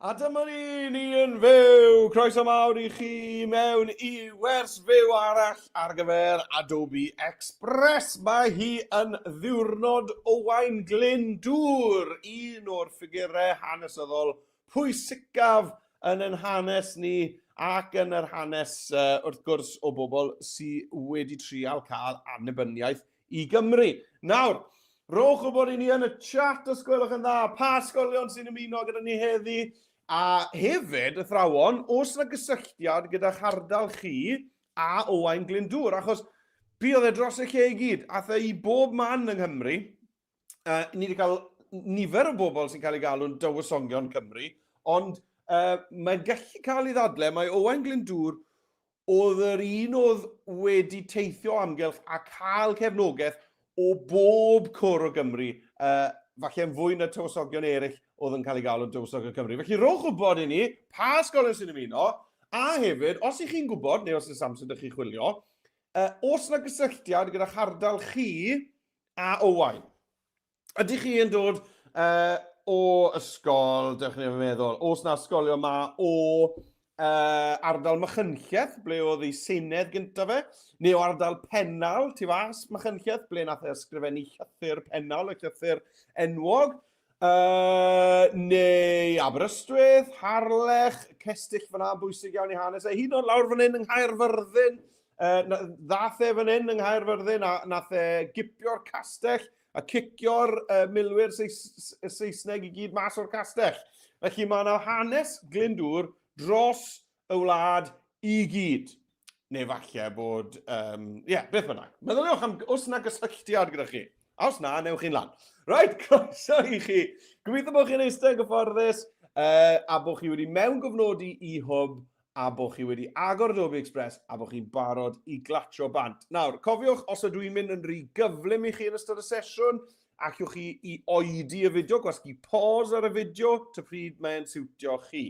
A dyma ni, ni yn fyw! Croeso mawr i chi mewn i wers fyw arall ar gyfer Adobe Express. Mae hi yn ddiwrnod Owain Glyndŵr, un o'r ffigurau hanesyddol pwysicaf yn ein hanes ni ac yn yr hanes, uh, wrth gwrs, o bobl sydd wedi trial cael annibyniaeth i Gymru. Nawr, rhowch wybod i ni yn y chat os gwelwch yn dda, pa ysgolion sy'n ymuno gyda ni heddi, a hefyd, athrawon, os yna gysylltiad gyda'ch ardal chi a Owain Glyndŵr, achos buodd e dros y lle i gyd, ath e i bob man yng Nghymru. Ni wedi cael nifer o bobl sy'n cael ei galw'n dywysogion Cymru, ond mae'n gallu cael ei ddadle, mae Owain Glyndŵr oedd yr un oedd wedi teithio amgylch a cael cefnogaeth o bob cwr o Gymru, uh, falle yn fwy na tywysogion eraill oedd yn cael ei gael o dywysogion Cymru. Felly rhowch wybod i ni pa ysgolion sy'n ymuno, a hefyd, os ych chi'n gwybod, neu os oes amser ydych chi chwilio, uh, os yna gysylltiad gyda'ch ardal chi a Owain. Ydych chi yn dod uh, o ysgol, dewch ni meddwl, os na ysgolion ma o uh, ardal Machynlleth, ble oedd ei senedd gyntaf fe, neu o ardal Pennal, tu fas Machynlleth, ble nath e ysgrifennu llythyr Pennal, y llythyr enwog, uh, neu Aberystwyth, Harlech, cestyll fyna bwysig iawn i hanes e, hyd yn oed lawr fan hyn yng Nghaerfyrddin, uh, ddath e fan hyn yng Nghaerfyrddin a nath e gipio'r castell a cicio'r uh, milwyr Seis Saesneg i gyd mas o'r castell. Felly mae yna hanes Glyndŵr dros y wlad i gyd. Neu falle bod, ie, um, yeah, beth bynnag. Meddyliwch am, os yna gysylltiad gyda chi. A os na, newch chi'n lan. Right, croeso i chi. Gobeithio bod chi'n eistedd yn gyfforddus uh, a bod chi wedi mewn gofnodi i hwb a bod chi wedi agor Adobe Express a bod chi'n barod i glatio bant. Nawr, cofiwch, os ydw i'n mynd yn rhy gyflym i chi yn ystod y sesiwn, allwch chi i oedi y fideo, gwasgu pause ar y fideo, ty pryd mae'n siwtio chi.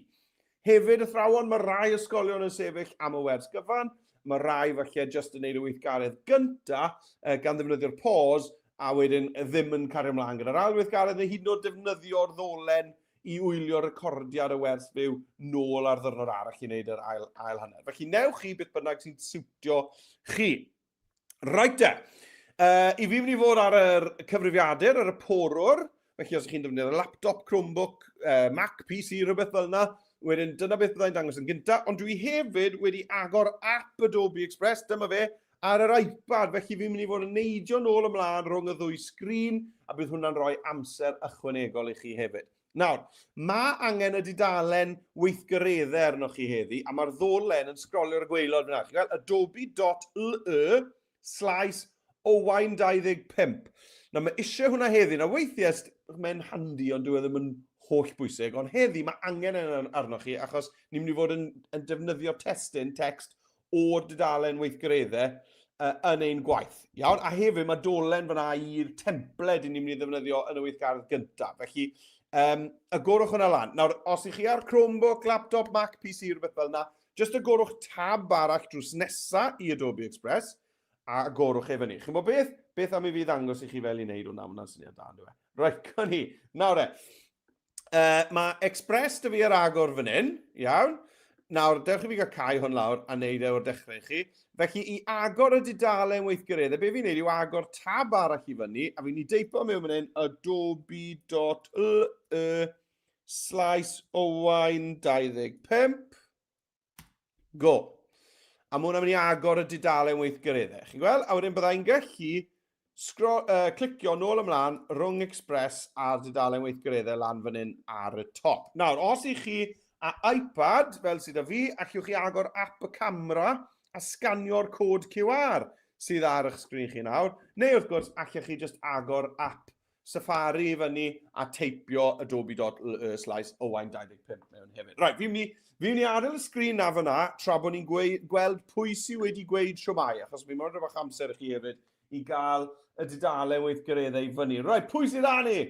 Hefyd, athrawon, mae rai ysgolion yn sefyll am y wers gyfan, mae rai falle jyst yn neud y weithgaredd gynta eh, gan ddefnyddio'r pause a wedyn ddim yn cario ymlaen gyda'r ail weithgaredd neu hyd yn oed defnyddio'r ddolen i wylio recordiad y wers fyw nôl ar ddyrnod arall i wneud yr ail, ail hanner. Felly newch chi beth bynnag sy'n siwtio chi. Right de. Uh, I fi mynd i fod ar yr cyfrifiadur, ar y porwr, felly os ydych chi'n defnyddio laptop, Chromebook, uh, Mac, PC, rhywbeth fel yna, wedyn dyna beth byddai'n dangos yn gyntaf, ond dwi hefyd wedi agor app Adobe Express, dyma fe, ar yr iPad, felly fi'n mynd i fod yn neidio nôl ymlaen rhwng y ddwy sgrin, a bydd hwnna'n rhoi amser ychwanegol i chi hefyd. Nawr, mae angen y dudalen weithgareddau arnoch chi heddi, a mae'r ddolen yn sgrolio ar y gwaelod fyna. Chi'n gweld adobe.ly slash owain 25. Nawr, mae eisiau hwnna heddi. Nawr, weithiau mae'n handi, ond dyw e ddim yn holl bwysig, ond heddi mae angen arnoch chi, achos ni'n mynd i fod yn, yn defnyddio testun, text, o'r dudalen weithgareddau uh, yn ein gwaith. Iawn? A hefyd mae dolen fyna i'r templed i ni'n mynd i ddefnyddio yn y weithgaredd gyntaf. Felly, um, agorwch hwnna lan. Nawr, os ych chi ar Chromebook, laptop, Mac, PC, rhywbeth fel yna, jyst agorwch tab arall drws nesa i Adobe Express a agorwch e fyny. Chi'n bod beth? Beth am i fi ddangos i chi fel i wneud hwnna? Hwnna'n syniad da, ynddo fe? Reit, con ni. Nawr e, mae Express dy fi ar agor fan hyn, iawn. Nawr, dewch i fi gael cau hwn lawr a neud e o'r dechrau i chi. Felly, i agor y dudalen weithgareddau, be fi'n neud yw agor tab arall i fyny, a fi'n i deipo mewn fan hyn adobe.ly slash owain 25. Go. A mae hwnna'n mynd i agor y dudalen weithgareddau. Chi'n gweld? A wedyn byddai'n gallu scro, uh, clicio nôl ymlaen rhwng Express a'r dudalen weithgareddau lan fan hyn ar y top. Nawr, os i chi a iPad, fel sydd â fi, allwch chi agor app y camera a sganio'r cod QR sydd ar eich sgrin chi nawr. Neu wrth gwrs, allwch chi just agor app Safari i fyny a teipio adobe.ly slash owain25 mewn hefyd. Right, fi'n mynd i, fi mynd i adael y sgrin na fyna tra bod ni'n gweld pwy sydd wedi gweud siwmai, achos fi'n moyn rhywbeth bach amser i chi hefyd i gael y dudalen weithgareddau i fyny. Right, pwy sydd â ni?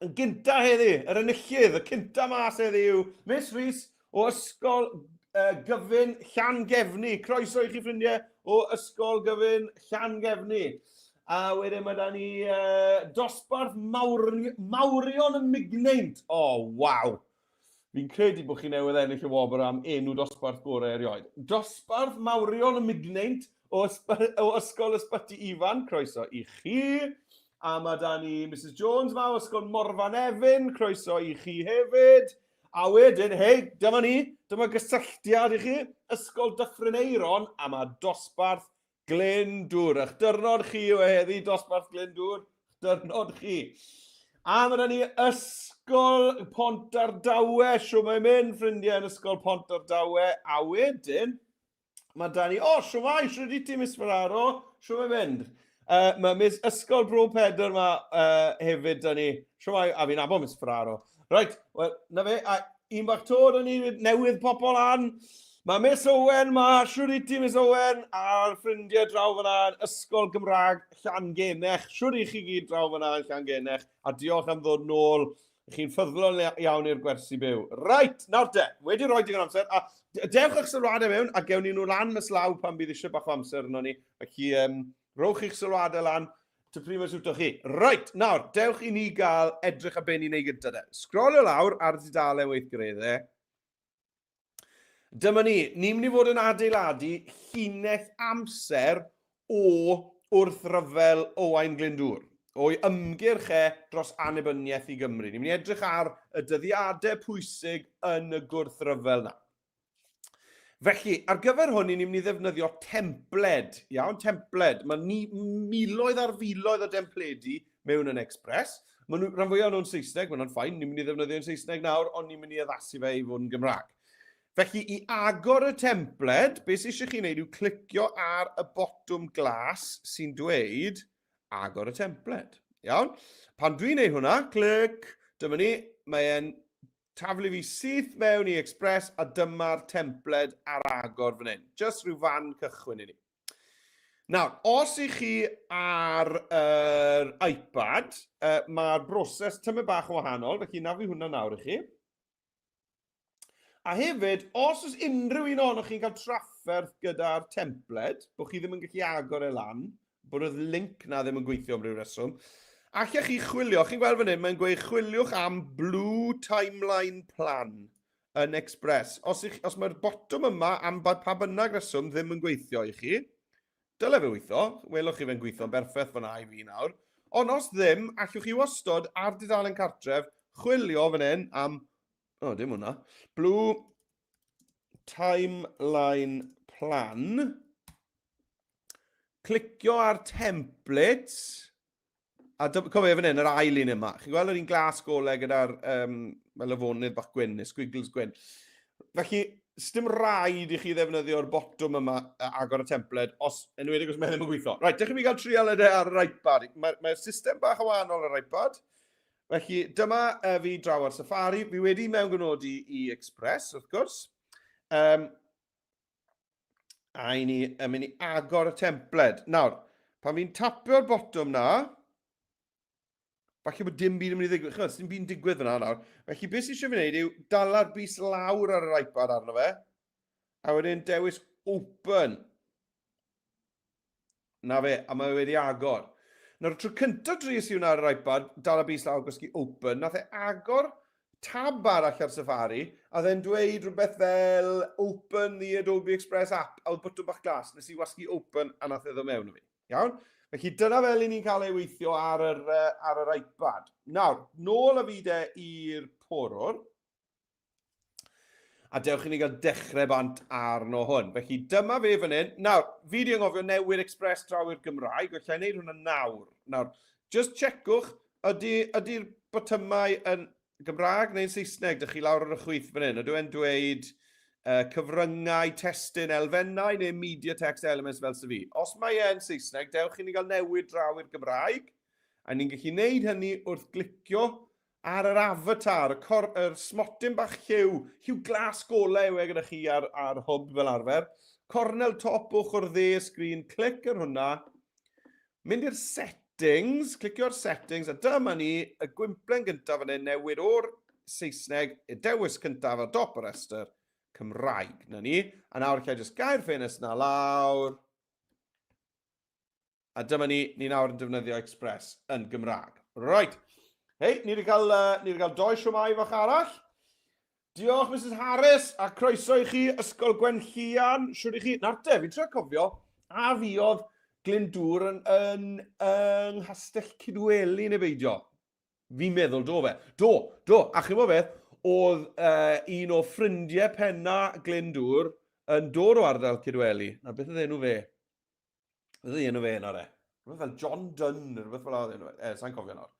Yn gynta heddi, yr enillydd, y cynta mas heddi yw Miss Rhys o Ysgol uh, Gyfun Llangefni. Croeso i chi ffrindiau o Ysgol Gyfun Llangefni. A wedyn mae da ni uh, dosbarth mawr, mawrion y Migneint. O, oh, waw! Fi'n credu bod chi newydd ennill y wobr am enw dosbarth gorau erioed. Dosbarth Mawrion y Migneint o, o Ysgol Ysbyty Ifan, croeso i chi. A mae da ni Mrs Jones ma o Ysgol Morfa Nefyn, croeso i chi hefyd. A wedyn, hei, dyma ni, dyma gysylltiad i chi, Ysgol Dyffryn Aeron, a mae dosbarth Glyndŵr. Ych dyrnod chi yw e heddi, dosbarth Glyndŵr. Dyrnod chi. A mae da ni Ysgol Pontardawe. Shw mae'n mynd, ffrindiau, yn Ysgol Pontardawe. A wedyn, mae da ni... O, oh, shwmae, shwd i ti, Miss Ferraro? Shw mae'n mynd? Mae Miss Ysgol Bro Pedr yma hefyd, da ni. Shwmae, a fi'n abo Miss Ferraro. Right, wel, na fe, a un bach to, da ni newydd popo lan. Mae Miss Owen ma, shwd i ti Miss Owen, a'r ffrindiau draw fyna yn Ysgol Gymraeg Llangenech. Shwd i chi gyd draw fyna yn Llangenech, a diolch am ddod nôl. Chi'n ffyddlon iawn i'r gwersi byw. Right, nawr te, wedi rhoi digon amser, a dewch eich sylwadau mewn, a gewn ni nhw lan mas law pan bydd eisiau bach o amser yno ni. Felly, rhowch eich sylwadau lan, Ty pryd mae'n siwto chi. Reit, nawr, dewch i ni gael edrych ar be ni'n ei gyda de. Sgrolio lawr ar dudalen weithgareddau. Dyma ni, ni'n mynd i fod yn adeiladu llinell amser o wrthryfel Owain Glyndŵr, o'i ymgyrch e dros annibyniaeth i Gymru. Ni'n mynd i edrych ar y dyddiadau pwysig yn y gwrthryfel na. Felly, ar gyfer hwn, ni'n mynd i ddefnyddio templed, iawn, templed. Mae ni miloedd ar filoedd o dempledi mewn yn Express. Mae nhw, rhan fwyaf nhw'n Saesneg, mae nhw'n ffain, ni'n mynd i ddefnyddio yn Saesneg nawr, ond ni'n mynd i addasu fe i fod yn Gymraeg. Felly, i agor y templed, beth sydd eisiau chi wneud yw clicio ar y botwm glas sy'n dweud agor y templed. Iawn? Pan dwi'n neud hwnna, clic, dyma ni, mae'n Taflu fi syth mewn i Express a dyma'r templed ar agor fan hyn. Just rhyw fan cychwyn i ni. Nawr, os i chi ar yr iPad, uh, mae'r broses tymed bach yn wahanol, felly na fi hwnna nawr i chi. A hefyd, os oes unrhyw un ohonoch chi'n cael trafferth gyda'r templed, bod chi ddim yn gallu agor e lan, bod y link na ddim yn gweithio am ryw reswm, allech chi chwilio, chi'n gweld fan hyn, mae'n gweud chwiliwch am Blue Timeline Plan yn Express. Os, ich, os mae'r botwm yma am ba, pa bynnag reswm ddim yn gweithio i chi, dyle fe weithio, welwch chi fe'n gweithio'n berffaith fyna i fi nawr. Ond os ddim, allwch chi wastod ar dudalen cartref chwilio fan hyn am, o, oh, dim hwnna, Blue Timeline Plan. Clicio ar templates. A cofio fan hyn, yr ail un yma. Chi'n gweld yr un glas golau gyda'r um, fel afonydd bach gwyn, neu squiggles gwyn. Felly, sdim rhaid i chi ddefnyddio'r botwm yma agor y templed, os, enwedig os mae ddim yn gweithio. Rhaid, dewch i fi gael trial e ar yr iPad. Mae'r mae system bach yn wahanol ar yr iPad. Felly, dyma fi draw ar Safari. Fi wedi mewngonodi i Express, wrth gwrs. Um, A i ni yn mynd i agor y templed. Nawr, pan fi'n tapio'r botwm na, falle bod dim byd yn mynd i ddigwydd. Chymod, dim byd yn digwydd fyna nawr. Felly beth sy'n eisiau fi wneud yw dala'r bys lawr ar yr iPad arno fe, a wedyn dewis open. Na fe, a mae wedi agor. Nawr, tro cyntaf dries i hwnna ar yr iPad, dal y bys lawr, gwasgu open, nath e agor tab arall ar Safari, a dde'n dweud rhywbeth fel open the Adobe Express app, a oedd botwm bach glas, nes i wasgu open a nath e ddod mewn i fi. Iawn? Felly dyna fel i ni'n cael ei weithio ar yr, ar yr iPad. Nawr, nôl â fi de i'r porwr. A dewch i ni gael dechrau bant arno hwn. Felly dyma fe fan hyn. Nawr, fi di anghofio newid Express draw i'r Gymraeg, felly i wneud hwnna nawr. Nawr, just checkwch, ydy'r ydy botymau yn Gymraeg neu'n Saesneg, dych chi lawr ar y chwith fan hyn. Ydw e'n dweud cyfryngau, testun, elfennau neu media text elements fel sy'n fi. Os mae e'n Saesneg, dewch i ni gael newid draw i'r Gymraeg. A ni'n gallu gwneud hynny wrth glicio ar yr avatar, y, cor, yr smotyn bach lliw, lliw glas golau yw e gyda chi ar, ar hwb fel arfer. Cornel top ochr dde y sgrin, clic ar hwnna. Mynd i'r settings, clicio ar settings, a dyma ni, y gwymplen gyntaf yn ei newid o'r Saesneg, y dewis cyntaf ar dop y rhestr, Cymraeg. Na ni. A nawr lle jyst gair ffenest na lawr. A dyma ni, ni nawr yn defnyddio Express yn Gymraeg. Right. Hei, ni wedi cael, uh, ni wedi cael doi siwmai fach arall. Diolch, Mrs Harris, a croeso i chi, Ysgol Gwenllian. Shwd i chi? Nawr te, fi'n trio cofio, a fuodd Glyndŵr yn, yn, yng Nghastell Cydweli neu beidio? Fi'n meddwl do fe. Do, do, a chi'n gwybod beth, oedd un o ffrindiau penna Glyndŵr yn dod o ardal Cydweli. Na, beth oedd enw fe? Beth oedd enw fe nawr e? Rhywbeth fel John Dunn, rhywbeth fel oedd enw fe. E, sa'n cofio nawr.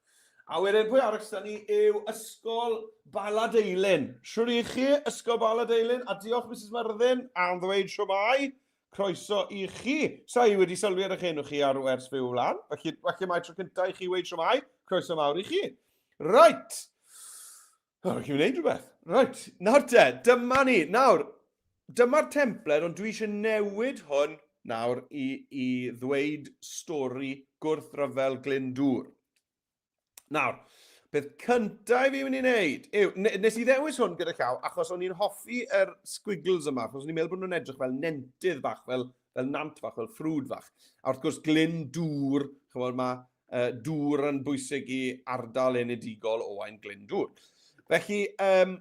A wedyn, pwy arall sydd ni yw Ysgol Baladeilyn. Siwr i chi, Ysgol Baladeilyn, a diolch Mrs Myrddin am ddweud siwmai. Croeso i chi. Sa i wedi sylwi ar eich enw chi ar wers fyw lan, felly falle mai tro cyntaf i chi weud siwmai. Croeso mawr i chi. Right. O, chi'n gwneud rhywbeth. Right, nawr te, dyma ni. Nawr, dyma'r templed, ond dwi eisiau newid hwn nawr i, i ddweud stori gwrthryfel Glyndŵr. Nawr, peth cyntaf i fi mynd i wneud yw, nes i ddewis hwn gyda llaw achos o'n i'n hoffi yr squiggles yma, achos o'n i'n meddwl bod nhw'n edrych fel nentydd bach, fel, fel nant fach, fel ffrwd fach. A wrth gwrs, Glyndŵr, chymod, mae dŵr yn bwysig i ardal enedigol Owain Glyndŵr. Felly, um,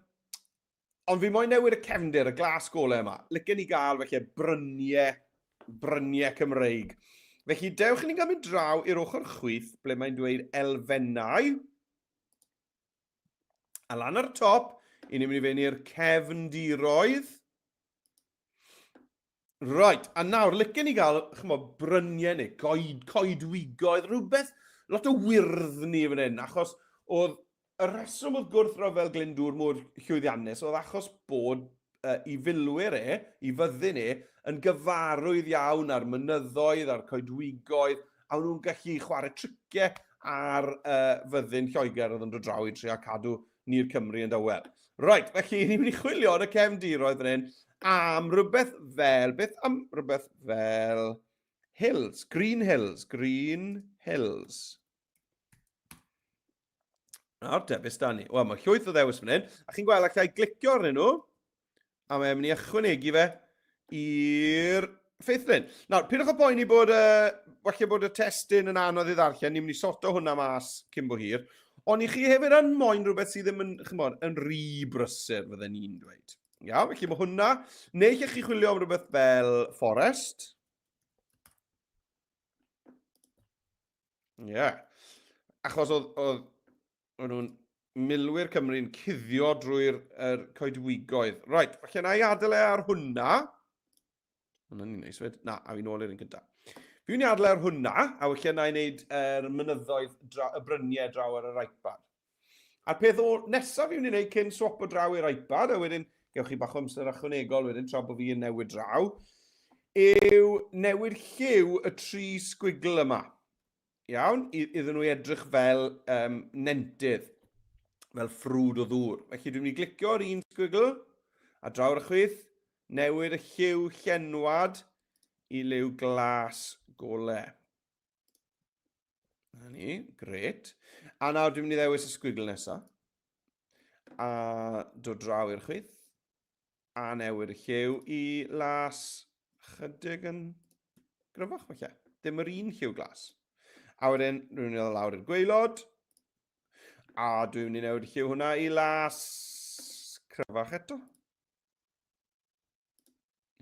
ond fi moyn newid y cefndir, y glas golau yma. Licen i gael felly bryniau, bryniau Cymreig. Felly, dewch i ni gael mynd draw i'r ochr chwith, ble mae'n dweud elfennau. A lan ar y top, i ni'n mynd i fynd i'r cefndiroedd. Right, a nawr, licen i gael, chymod, bryniau neu goed, coedwigoedd, rhywbeth, lot o wyrddni fan hyn, achos oedd y rheswm oedd gwrthryfel Glyndŵr mor llwyddiannus oedd achos bod i filwyr e, i fyddin e, yn gyfarwydd iawn â'r mynyddoedd, a'r coedwigoedd, a o'n nhw'n gallu chwarae triciau ar fyddin Lloegr oedd yn dod draw i trio cadw ni'r Cymru yn dawel. Right, felly ni'n mynd i chwilio yn y cefndiroedd fan hyn am rhywbeth fel, beth am rhywbeth fel hills, green hills, green hills. Nawr te, beth da ni? Wel, mae llwyth o ddewis fan hyn, a chi'n gweld allai glicio arnyn nhw, a mae'n mynd i ychwanegu fe i'r ffeithlun. Nawr, pidwch â poeni bod, falle bod y testun yn anodd i ddarllen, ni'n mynd i sorto hwnna mas cyn bo hir. Ond i chi hefyd yn moyn rhywbeth sydd ddim yn, chymod, yn rhy brysur, fydden ni'n dweud. Iawn, felly mae hwnna. Neu lle chi chwilio am rhywbeth fel forest. Ie. Yeah. Achos oedd, oedd, oedd nhw'n milwyr Cymru'n cuddio drwy'r er coedwigoedd. Right, falle na i adael e ar hwnna. Hwna'n ni'n neis fyd. Na, a fi nôl i'r un cyntaf. Fi'n i adael e ar hwnna, a falle na i wneud yr mynyddoedd, dra, y bryniau draw ar yr iPad. A'r peth o nesaf fi'n mynd i wneud cyn swapo draw i'r iPad, a wedyn gewch chi bach o amser ychwanegol wedyn tra bod fi yn newid draw, yw newid lliw y tri sgwigl yma. Iawn, iddyn nhw i edrych fel um, nentydd, fel ffrwd o ddŵr. Felly dwi'n mynd i glicio ar un sgwigl, a draw'r y chwith, newid y lliw llenwad i liw glas gole. Na ni, gret. A nawr dwi'n mynd i ddewis y sgwigl nesaf. A dod draw i'r chwith. A newid y lliw i las chydig yn gryfach falle. Dim yr un lliw glas. A wedyn, dwi'n mynd i ddod lawr i'r gwaelod. A dwi'n mynd i newid y lliw hwnna i las cryfach eto.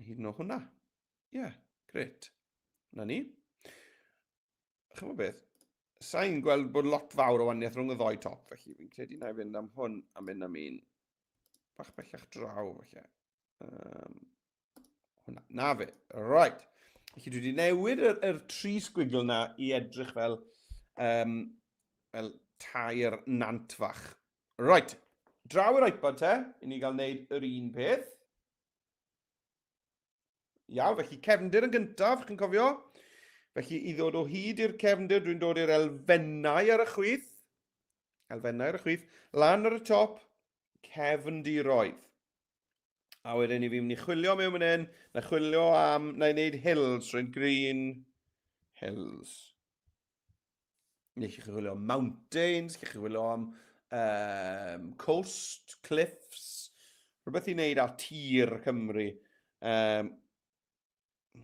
Hyd yn oed hwnna. Ie, yeah, gret. Na ni. Chymod beth? Sa'n gweld bod lot fawr o waniaeth rhwng y ddoi top, felly fi'n credu na i fynd am hwn a mynd am un bach bellach draw, felly. Um, hwnna. Na fe. Right. Felly dwi wedi newid yr, yr tri sgwigl na i edrych fel, um, fel tair nant fach. Right. Draw i'r iPad te, i ni gael wneud yr un peth. Iawn, felly cefndir yn gyntaf, chi'n cofio? Felly i ddod o hyd i'r cefndir, dwi'n dod i'r elfennau ar y chwith. Elfennau ar y chwith. Lan ar y top, cefndiroedd. A wedyn i fi mynd i chwilio mewn fan hyn, na chwilio am, na i wneud hills, rwy'n green hills. Neu chi chwilio am mountains, chi chwilio am um, coast, cliffs, rhywbeth i wneud â tir Cymru. Um,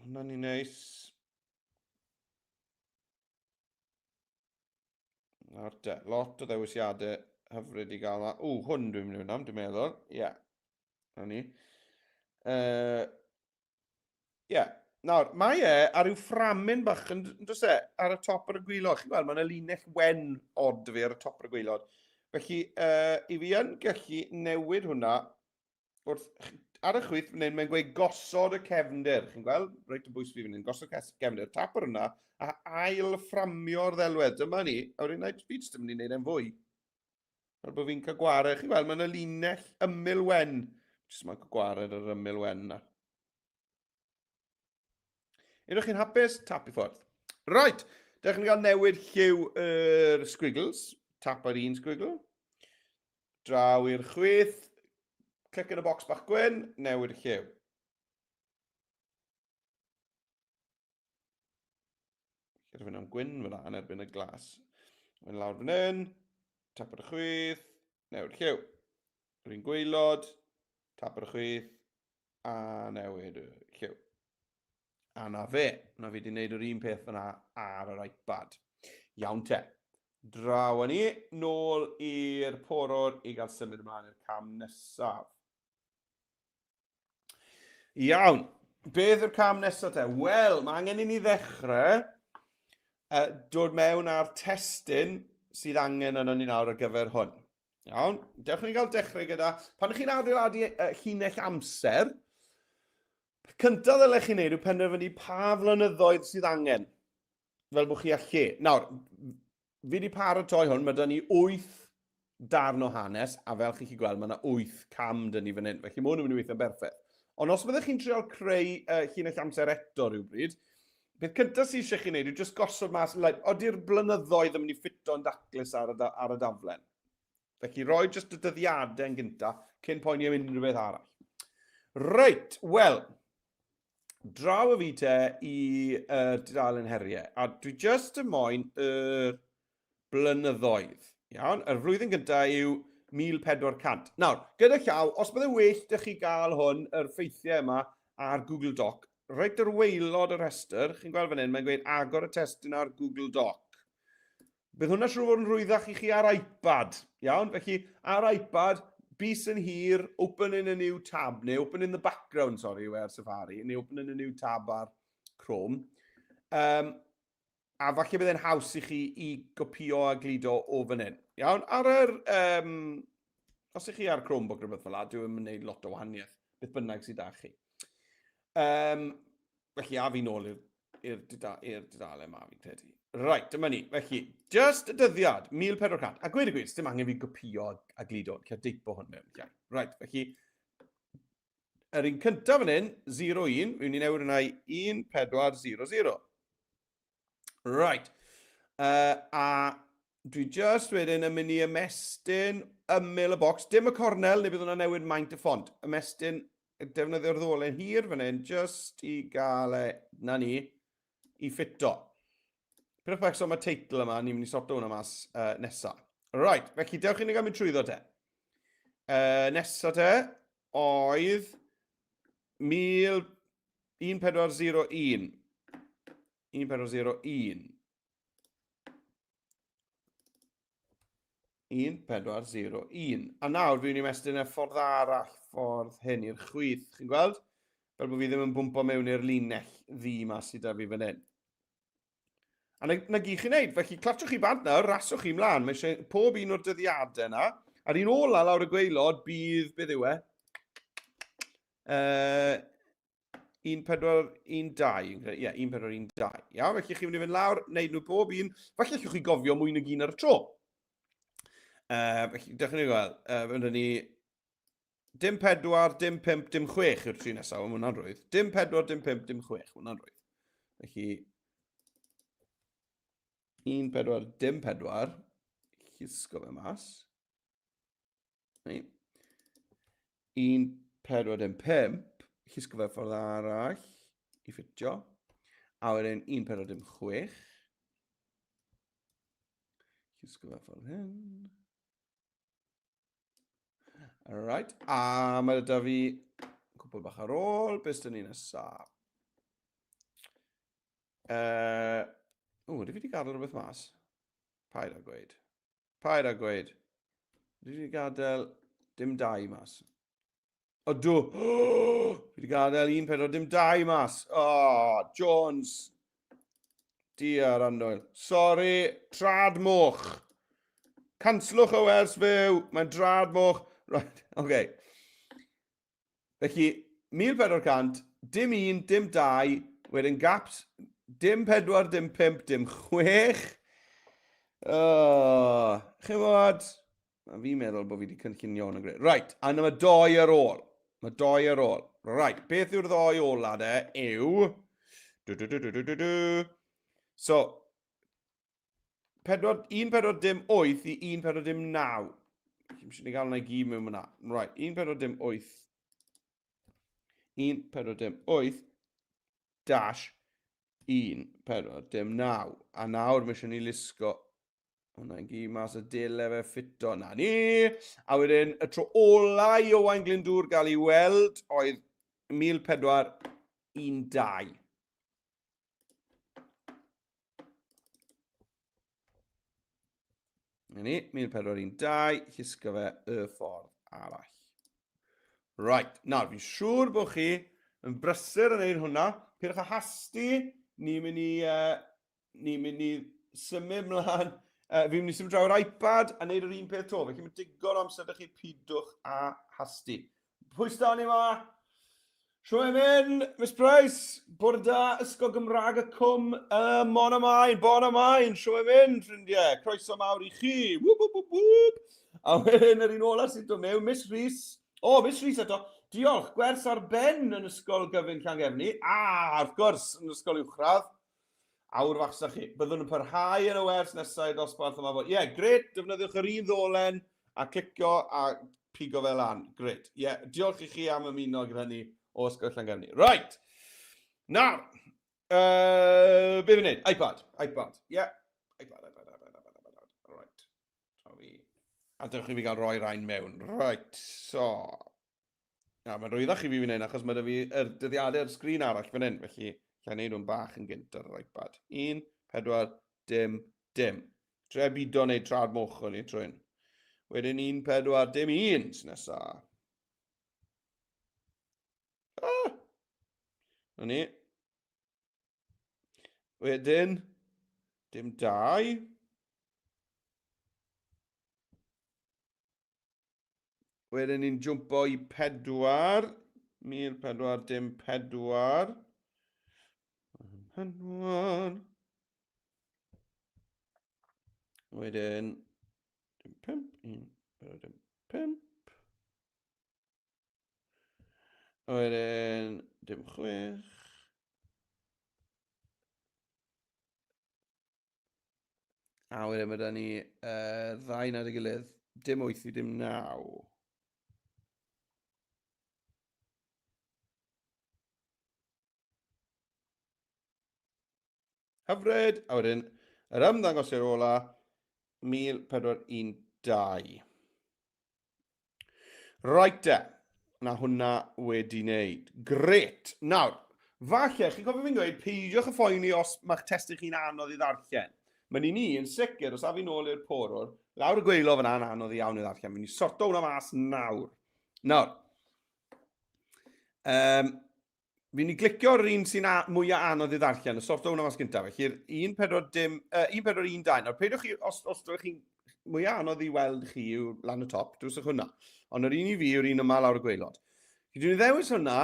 hwnna'n ni'n neis. Nawr te, lot o ddewisiadau hyfryd i gael yma. O, hwn dwi'n mynd i fynd am, dwi'n meddwl. Ie. Yeah. Na ni. Yeah. Nawr, mae e ar ryw fframyn bach yn, does e, ar y top ar y gwylod. Chi'n gweld, mae yna linell wen od fi ar y top ar y gwylod. Felly, i fi yn gallu newid hwnna wrth, ar y chwith, fan hyn, mae'n gweud gosod y cefndir. Chi'n gweld? Reit o bwys fi fan hyn, gosod cefndir. Tap ar hwnna a ail fframio'r ddelwedd. Dyma ni. A wedyn, fi jyst yn mynd i wneud e'n fwy. Fel bod fi'n cael gwared. Chi'n gweld, mae yna linell ymyl wen. Jyst mae'n cael gwared ar ymyl wen na. Ydych chi'n hapus? Tap i ffwrdd. Right, dewch ni gael newid lliw yr squiggles. Tap ar un squiggle. Draw i'r chwith. Clic yn y bocs bach gwyn, newid y lliw. Lle fynd am gwyn fyna yn erbyn y glas. Mae'n lawr fan hyn, tap ar y chwith, newid lliw. Yr un gwaelod, tap ar y chwith, a newid y lliw. A na fe, na fi wedi gwneud yr un peth fyna ar yr iPad. Iawn te. Draw â ni, nôl i'r porwr i gael symud ymlaen i'r cam nesaf. Iawn. Beth yw'r cam nesaf te? Wel, mae angen i ni ddechrau dod mewn â'r testun sydd angen yno ni nawr ar gyfer hwn. Iawn, dewch ni gael dechrau gyda, pan chi'n adeiladu llinell amser, cyntaf ddylech chi wneud yw penderfynu pa flynyddoedd sydd angen, fel bod chi â lle. Nawr, Fi wedi paratoi hwn, mae 'da ni 8 darn o hanes, a fel chi'n gallu gweld, mae yna 8 cam 'da ni fan hyn, felly mae hwn yn mynd i weithio'n berffaith. Ond os byddech chi'n trial creu llinell amser eto rhywbryd, peth cyntaf sydd eisiau chi wneud yw jyst gosod mas, like, ody'r blynyddoedd yn mynd i ffito'n daclus ar y, ar y daflen. Felly roi jyst y dyddiadau yn gyntaf, cyn poeni am unrhyw beth arall. Reit, wel, draw y fi te i dudalen heriau. A dwi just yn moyn y blynyddoedd. Iawn, yr flwyddyn gyntaf yw 1400. Nawr, gyda llaw, os bydde well dych chi gael hwn, yr ffeithiau yma, ar Google Doc, reit ar waelod y rhestr, chi'n gweld fan hyn, mae'n gweud agor y testun ar Google Doc. Bydd hwnna siŵr fod yn rhwyddach i chi ar iPad. Iawn, felly ar iPad, bys yn hir, open in a new tab, neu open in the background, sorry, yw e ar Safari, neu open in a new tab ar Chrome. A falle bydd e'n haws i chi i gopio a gludo o fan hyn. Iawn, ar yr... Um, os ych chi ar Chromebook rhywbeth fel la, dyw e'n gwneud lot o wahaniaeth, beth bynnag sydd â chi. Um, felly, a fi nôl i'r i'r dudalen yma, fi'n credu. Right, dyma ni. Felly, just y dyddiad, 1400. A gweud y gwir, dim angen fi gopio a gludo, lle deipo hwn mewn. Lle. Right, felly, yr un cyntaf fan hyn, 01, fi'n mynd i newid hwnna i 1400. Right. A dwi just wedyn yn mynd i ymestyn ymyl y bocs, dim y cornel, neu bydd hwnna'n newid maint y ffont. Ymestyn, defnyddio'r ddolen hir fan hyn, just i gael e, na ni, i ffito. Pidwch becso am y teitl yma, ni'n mynd i sorto hwnna mas nesa. Right, felly dewch i ni gael mynd trwyddo te. Nesa te, oedd 1401. 1401. 1401. A nawr fi'n ymestyn y ffordd arall, ffordd hyn i'r chwith. Chi'n gweld? Fel bod fi ddim yn bwmpo mewn i'r linell ddu ma sydd da fi fan hyn. A na, na gyd chi'n neud. Felly clatswch chi bant nawr, raswch chi mlaen. Mae eisiau pob un o'r dyddiadau yna. A'r un ola lawr y gwaelod bydd, beth yw e? 1412, ie, 1412. Iawn, felly chi'n mynd i fynd lawr, wneud nhw bob un. Falle allwch chi gofio mwy nag un ar y tro. Felly, dewch i ni gweld. Fynd ni dim 4, dim 5, dim 6 yw'r tri nesaf, mae hwnna'n rwydd. Dim 4, dim 5, dim 6, mae hwnna'n rwydd. Felly, 1, 4, dim 4, llusgo fe mas. 1, 4, dim 5, llusgo fe ffordd arall i ffitio. A wedyn 1, 4, dim 6. Llusgo fe ffordd hyn. Alright, a mae gyda fi cwpl bach ar ôl. Beth sydd ni nesaf? O, ydw fi wedi gadael rhywbeth mas? Paid â gweud. Paid â gweud. Dwi wedi gadael dim dau mas. Odw. Fi wedi gadael 1, 4, dim 2 mas. Oh, Jones. Diar annwyl. Sorry, trad moch. Canslwch y wers fyw. Mae'n drad moch. Right, oce. Okay. Felly, 1400, dim 1, dim 2, wedyn gaps, dim 4, dim 5, dim 6. Oh, chi'n bod? Fi'n meddwl bod fi wedi cynllunio hwn yn greu. Right, a yna mae doi ar ôl. Mae doi ar ôl. Right, beth yw'r ddoi ola de? Yw... Du, du, du, du, du, du, du. So, 4, 1, 4, dim 8 i 1, 4, dim 9. Chi'n eisiau ni gael hwnna i gyd mewn fyna. Right, 1, 4, dim 8. 1, 4, dim 8 dash 1, 4, dim 9. A nawr mae eisiau ni lusgo hwnna i gyd mas a dyle fe ffito. Na ni! A wedyn, y tro ola i Owain Glyndŵr gael ei weld oedd 1412. Na ni, 1412, llusgo fe y ffordd arall. Right, nawr, fi'n siŵr bod chi yn brysur yn neud hwnna. Pidwch â hasti, ni'n mynd i, uh, ni'n mynd i symud mlaen. Fi'n mynd i symud draw yr iPad a neud yr un peth to. Felly mae digon o amser ydych chi pidwch â hasti. Pwy sydd ni ma? Shwmae mynd, Miss Price, bore da, Ysgol Gymraeg y Cwm, Mon a Maen, Bon a Maen, shwmae mynd, ffrindiau, croeso mawr i chi, whoop, whoop, whoop, whoop. A wedyn yr un ola sy'n dod mewn, Miss Rhys, o, oh, Miss Rhys eto, diolch, gwers ar ben yn Ysgol Gyfun Llangefni, a, wrth gwrs, yn Ysgol Uwchradd, awr fach sa chi. Byddwn yn parhau yn y wers nesaf i dosbarth yma. Ie, yeah, gret, defnyddiwch yr un ddolen a clicio a pigo fe lan. Gret. Ie, yeah, diolch i chi am ymuno gyda ni o Ysgol Llangefni. Right. Nawr, be fi'n neud? iPad, iPad. Ie, yeah. iPad, iPad, iPad, iPad, iPad, iPad. Right. Sorry. A dewch i fi gael rhoi rhain mewn. Right, so... Na, mae'n rwyddach i fi fan hyn, achos mae da fi yr dyddiadau ar sgrin arall fan hyn, felly lle wneud nhw'n bach yn gynt ar yr iPad. 1, 4, dim, dim. Tre bido neu trad moch o'n i trwy'n. Wedyn 1, 4, dim, 1 sy'n nesa. Ah! Na ni. Wedyn, dim 2. Wedyn ni'n jwmpo i 4. 1404. 4. Wedyn, dim 5. 1, 4, dim 5. Wedyn, dim 6. A wedyn mae da ni ddau nad y gilydd, dim 8 i dim 9. Hyfryd! A wedyn, yr ymddangosiad ola, 1412. Right de, na hwnna wedi wneud. Gret! Nawr, falle, chi'n cofio fi'n gweud, peidiwch y phoeni os mae'ch testun chi'n anodd i ddarllen. Mae'n un i, yn sicr, os af i nôl i'r porwr, lawr y gweilo fyna'n anodd iawn i ddarllen. Fi'n sorto hwnna mas nawr. Nawr, Fi'n i glicio ar yr un sy'n mwyaf anodd i ddarllen, y sorto hwnna mas gyntaf. Felly'r 1, 4, dim, 1, 4, 1, 2. Nawr, peidiwch chi, os, os ydych chi'n mwyaf anodd i weld chi yw lan y top, dwyswch hwnna. Ond yr un i fi yw'r un yma lawr y gwaelod. Felly dwi'n ddewis hwnna,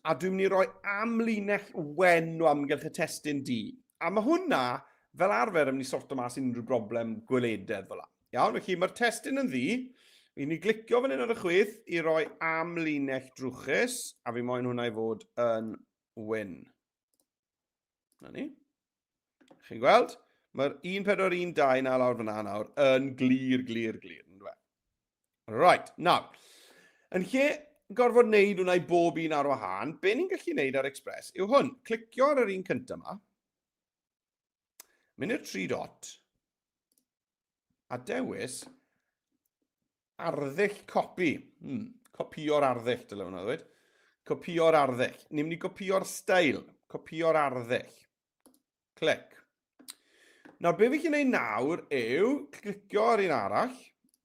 a dwi'n mynd i roi amlinell wen o amgylch y testun du. A mae hwnna, fel arfer, yn mynd i sorto mas unrhyw broblem gwelededd fel la. Iawn, felly mae'r testun yn ddu. Fi'n i glicio fan hyn ar y chwith i roi amlinell drwchus, a fi moyn hwnna i fod yn wyn. Na ni. Chi'n gweld? Mae'r 1412 na lawr fyna nawr yn glir, glir, glir. Right, nawr. Yn lle gorfod wneud hwnna i bob un ar wahân, be ni'n gallu wneud ar Express yw hwn. Clicio ar yr un cyntaf yma. Mynd i'r tri dot a dewis arddull copi. Copio'r arddull, dyle hwnna ddweud. Copio'r arddull. Ni'n mynd i gopio'r steil. Copio'r arddull. Clic. Nawr, be fi chi'n gwneud nawr yw clicio ar un arall,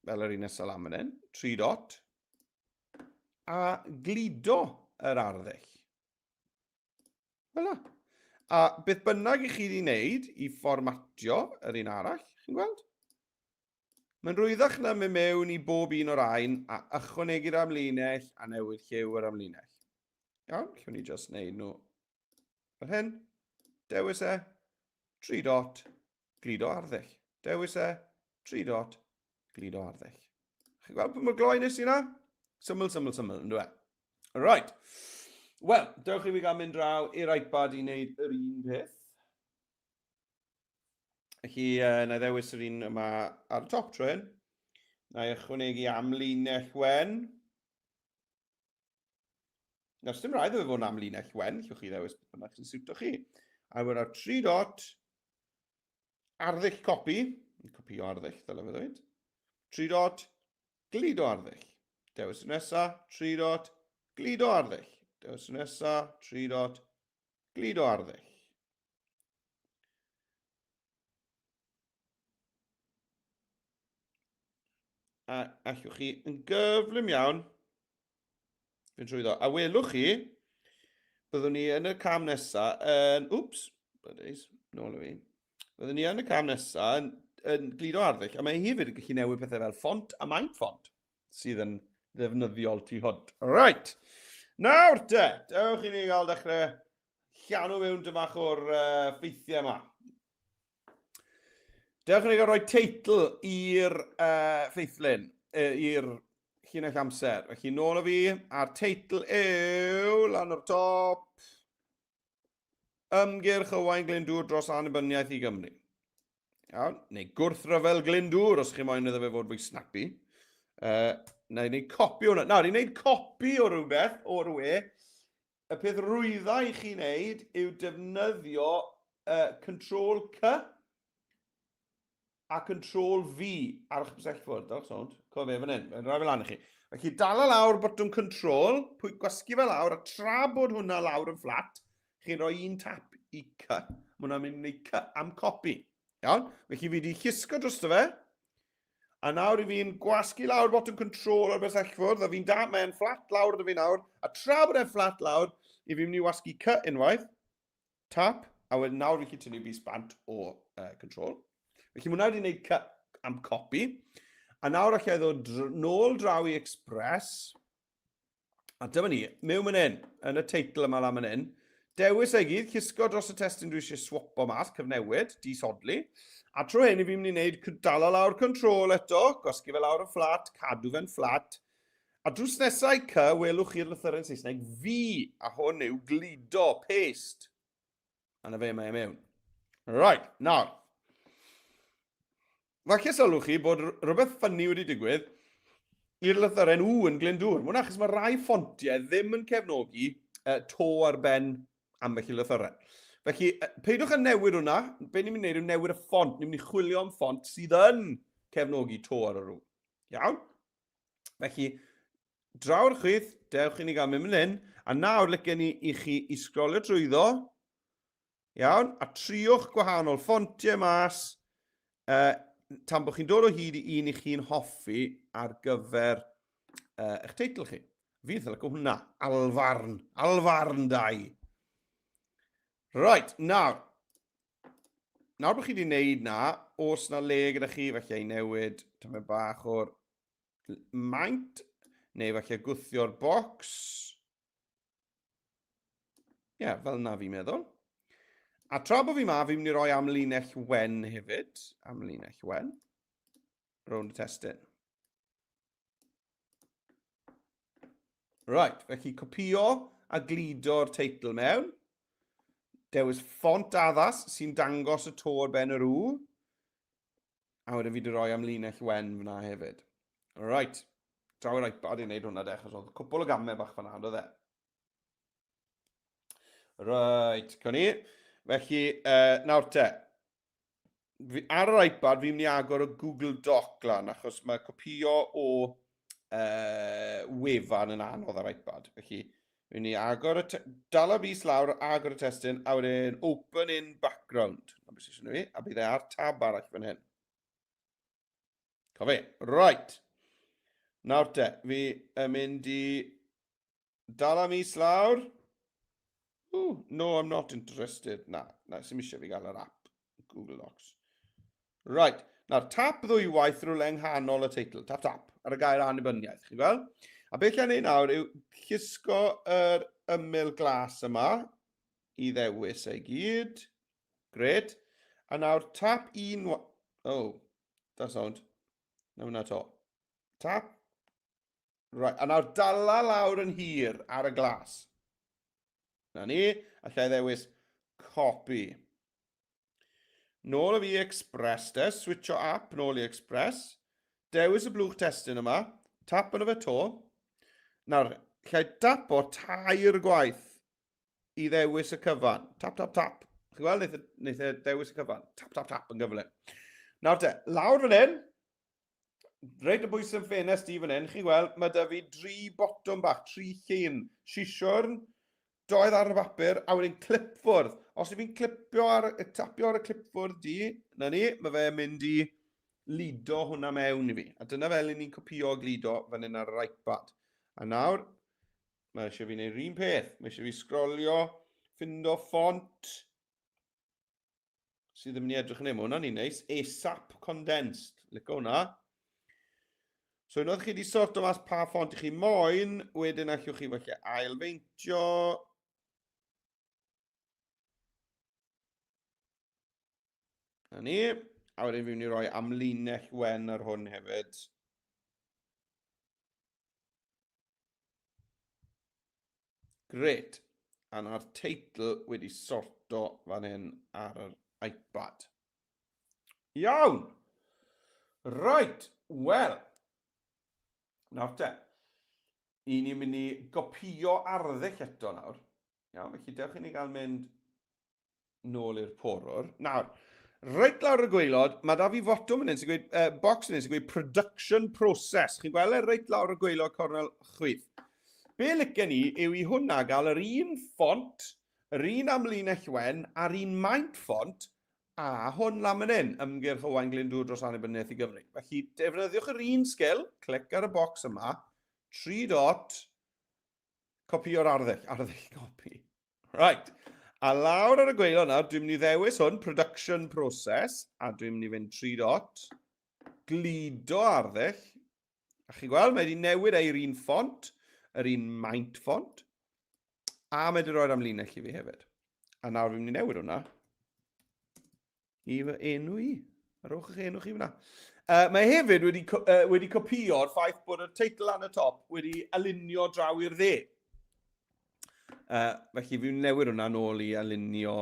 fel yr un nesaf lan fan hyn, tri dot. a gludo yr arddull. Fel 'na. A beth bynnag i chi wedi wneud i fformatio yr un arall, chi'n gweld? Mae'n rwyddach na mynd mewn i bob un o'r ain a ychwanegu'r amlinell a newid lliw yr amlinell. Iawn, llwn ni just wneud nhw fel hyn. Dewis e, 3 dot, gludo arddull. Dewis e, 3 dot, gludo arddull. Chi'n gweld pa mor gloi nes i na? Syml, syml, syml, yn dweud. Right. Wel, dewch i fi gael mynd draw i'r iPad i wneud yr un peth. Felly, na i ddewis yr un yma ar y top tro hyn. Na i ychwanegu amlinell wen. Nawr, dim rhaid iddo fod yn amlinell wen, llwch chi ddewis beth bynnag sy'n siwto chi. A wedyn ar 3 dot, arddull copi, copio arddull, dyle fe ddweud. 3 dot, gludo arddull. Dewis y nesa, 3 dot, gludo arddull. Dewis y nesa, 3 dot, gludo arddull. A allwch chi yn gyflym iawn fynd trwyddo. A welwch chi, byddwn ni yn y cam nesaf yn... Wps, byddeis, nôl i fi. Byddwn ni yn y cam nesaf yn, yn gludo arddull, a mae hefyd yn gallu newid pethau fel ffont a maint ffont, sydd yn ddefnyddiol tu hwnt. Right, nawr te, dewch i ni gael dechrau llanw mewn dy bach o'r ffeithiau yma. Dewch i ni gael rhoi teitl i'r ffeithlun, i'r llinell amser. Felly nôl o fi, a'r teitl yw, lan o'r top, Ymgyrch Owain Glyndŵr dros annibyniaeth i Gymru. Iawn, neu gwrthryfel Glyndŵr, os chi moyn iddo fe fod fwy snappy. Na i wneud copi o hwnna. Nawr, i wneud copi o rhywbeth o'r we, Y peth rwydda i chi wneud yw defnyddio uh, Control C a Control V ar eich bysellfwrdd. Dewch sownd. Co fe fan hyn. Mae'n rhoi fel lan i chi. Felly dala lawr botwm Control, pwy gwasgu fe lawr, a tra bod hwnna lawr yn fflat, chi'n rhoi un tap i C. Mae hwnna'n mynd i C am copi. Iawn? Felly fi wedi llusgo drosto fe, A nawr i fi'n gwasgu lawr botwm control ar bysellfwrdd, a fi'n da, mae'n fflat lawr dy fi nawr, a tra bod e'n fflat lawr, i fi'n mynd i wasgu C unwaith, tap, a wedyn nawr fi'n gallu tynnu bys bant o control. Felly mae hwnna wedi gwneud C am copy. A nawr allai ddod nôl draw i Express, A dyma ni, mewn fan hyn, yn y teitl yma lan fan hyn, dewis e gyd, llusgo dros y testun dwi eisiau swapo mas, cyfnewid, disodli. A tro hyn i fi'n mynd i wneud dala lawr control eto, gwasgu fe lawr y fflat, cadw fe'n fflat. A drws nesau C, welwch chi'r lythyren Saesneg V, a hwn yw gludo, paste. A na fe mae e mewn. Right, nawr. Falle sylwch chi bod rhywbeth ffynnu wedi digwydd i'r lythyren U yn Glyndŵr. Mae hwnna achos mae rai ffontiau ddim yn cefnogi to ar ben ambell i lythyren. Felly, peidiwch â newid hwnna. Be ni'n mynd i wneud yw newid y ffont. Ni'n mynd i chwilio am ffont sydd yn cefnogi to ar yr U. Iawn? Felly, draw'r chwith, dewch i ni gael mynd fan hyn, a nawr licen ni i chi i sgrolio trwyddo, Iawn, a triwch gwahanol ffontiau mas, tan bod chi'n dod o hyd i un i chi'n hoffi ar gyfer eich teitl chi. Fi'n eitha licio hwnna, Alfarn, Alfarn 2. Right, nawr, nawr bod chi wedi gwneud na, os na le gyda chi, felly i newid tymed bach o'r maint, neu falle gwthio'r bocs. Ie, yeah, fel na fi'n meddwl. A tra bod fi ma, fi'n mynd i roi amlinell wen hefyd. Amlinell wen. Rownd y testun. Right, felly copio a gludo'r teitl mewn. Dewis ffont addas sy'n dangos y to ar ben yr U. A wedyn fi wedi rhoi amlinell wen fyna hefyd. Right. Draw i'r iPad i wneud hwnna de, achos oedd cwpl o gamau bach fyna, ond oedd e. Right, con ni. Felly, nawr te. Fi, ar yr iPad, fi'n mynd i agor y Google Doc lan, achos mae copio o wefan yn anodd ar iPad. Felly, fi'n mynd i agor y... Dal y bys lawr, agor y testun, a wedyn open in background. Na beth sy'n eisiau fi, a bydd e ar tab arall fan hyn. Cofi, right. Nawr te, fi yn mynd i... Dal am is lawr. Ooh, no, I'm not interested. Na, na, sy'n eisiau fi gael yr app. Google Docs. Right, nawr tap ddwywaith rhywle yng nghanol y teitl. Tap, tap, ar y gair annibyniaeth, chi'n gweld? A beth chi'n ei nawr yw llusgo yr ymyl glas yma i ddewis ei gyd. Gret. A nawr tap un... Oh, that's sound. Na hwnna to. Tap. Right, a nawr dala lawr yn hir ar y glas. Na ni, allai ddewis copy. Nôl o fi i Express de, switcho app nôl i Express. Dewis y blwch testun yma, tap yno fe to. Nawr, lle tapo tair gwaith i ddewis y cyfan. Tap, tap, tap. Chi'n gweld, wneith, e, wneith e ddewis y cyfan. Tap, tap, tap yn gyflym. Nawr te, lawr fan hyn, reit o bwys yn ffenest i fan hyn, chi'n gweld, mae da fi dri botwm bach, tri llun. Sisiwrn, doedd ar y bapur, a wedyn clipfwrdd. Os ydw fi'n clipio ar, tapio ar y clipfwrdd di, na ni, mae fe'n mynd i lido hwnna mewn i fi. A dyna fel i ni'n copio gludo fan hyn ar yr iPad. A nawr, mae eisiau fi wneud yr un peth. Mae eisiau fi sgrolio, ffindo ffont sydd yn mynd i edrych yn ei. Mae hwnna'n un neis. ASAP Condensed. Lico hwnna. So unwaith chi wedi sorto mas pa ffont i chi moyn, wedyn allwch chi falle ailfeintio. Na ni. A wedyn fi'n mynd i roi amlinell wen ar hwn hefyd. Gret. A na'r teitl wedi sorto fan hyn ar yr iPad. Iawn! Right, wel. Nawr te. I ni'n mynd i gopio arddull eto nawr. Iawn, felly dewch i ni gael mynd nôl i'r porwr. Nawr, reit lawr y gwaelod, mae da fi fotwm yn hyn sy'n gweud, uh, box yn hyn sy'n gweud production process. Chi'n gweld e reit lawr y gwaelod cornel chwith. Be licen i yw i hwnna gael yr un ffont, yr un amlinell wen a'r un maint ffont a hwn lan fan hyn, ymgyrch Owain Glyndŵr dros annibyniaeth i Gymru. Felly, defnyddiwch yr un sgil, clic ar y bocs yma, tri dot, copio'r arddull, arddull copi. Right. A lawr ar y gwaelod nawr, dwi'n mynd i ddewis hwn, production process, a dwi'n mynd i fynd 3 dot, gludo arddull. A chi'n gweld, mae wedi newid ei'r un ffont, yr un maint ffont, a mae wedi rhoi'r amlinell i fi hefyd. A nawr fi'n mynd i newid hwnna i fy enw i. Rhowch eich enw chi fyna. Uh, mae hefyd wedi, uh, wedi copio'r ffaith bod y teitl lan y top wedi alinio draw i'r dde. Uh, felly fi'n newid hwnna nôl i alinio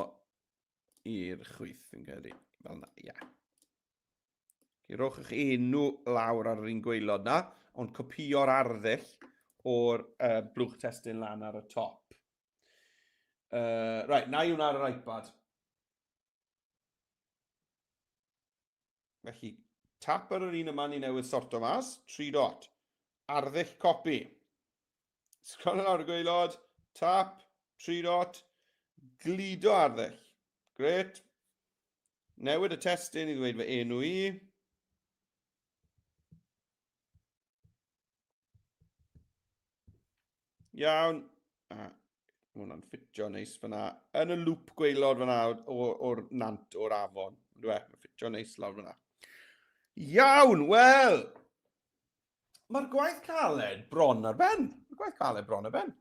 i'r chwith, fi'n credu. Fel yna, ie. Yeah. Rhowch eich enw lawr ar yr un gwaelod na, ond copio'r arddull o'r uh, blwch testun lan ar y top. Uh, right, na i hwnna ar yr iPad. Felly, tap ar yr un yma ni newydd sorto mas, 3 dot. Arddull copi. Sgrol lawr y gwaelod, tap, 3 dot, gludo arddull. Gret. Newid y testun i ddweud fy enw i. Iawn. A mae hwnna'n ffitio neis fyna. Yn y lŵp gwaelod fyna o'r nant, o'r afon. Dwi, e? mae'n ffitio neis lawr fyna. Iawn, wel, mae'r gwaith caled bron ar ben. Mae'r gwaith caled bron ar ben.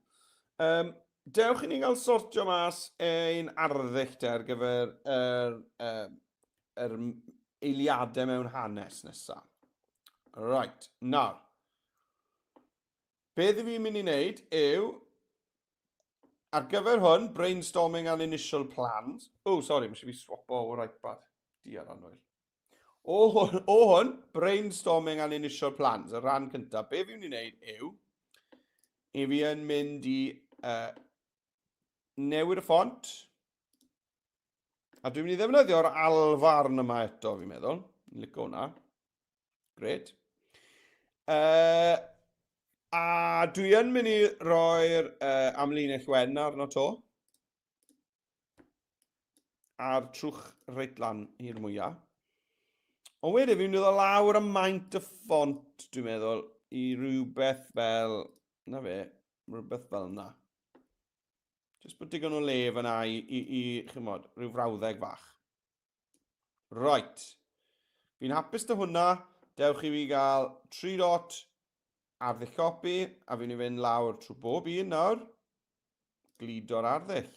Um, dewch i ni gael sortio mas ein arddull te ar gyfer yr, er, er eiliadau mewn hanes nesaf. Right, nawr. Beth fi'n mynd i wneud yw, ar gyfer hwn, brainstorming and initial plans. Oh, sorry, mae eisiau fi swapo o'r iPad. Diar anwyl. O hwn, o hwn, brainstorming and initial plans, y rhan cyntaf. Be fi'n mynd i wneud yw, i fi yn mynd i uh, newid y ffont, a dwi'n mynd i ddefnyddio'r alfarn yma eto, fi'n meddwl. Lico hwnna. Gret. Uh, a dwi yn mynd i roi'r uh, amlinell wen arno to. A'r trwch reit lan i'r mwyaf. Ond wedyn, fi'n mynd i ddod lawr y maint y ffont, dwi'n meddwl, i rhywbeth fel, na fe, Rhywbeth fel yna. Just bod digon o le fyna i, i, i chymod, rhyw frawddeg fach. Right. Fi'n hapus dy hwnna. Dewch i fi gael 3 dot arddull copi, a fi'n i fynd lawr trwy bob un nawr. Gludo'r arddull.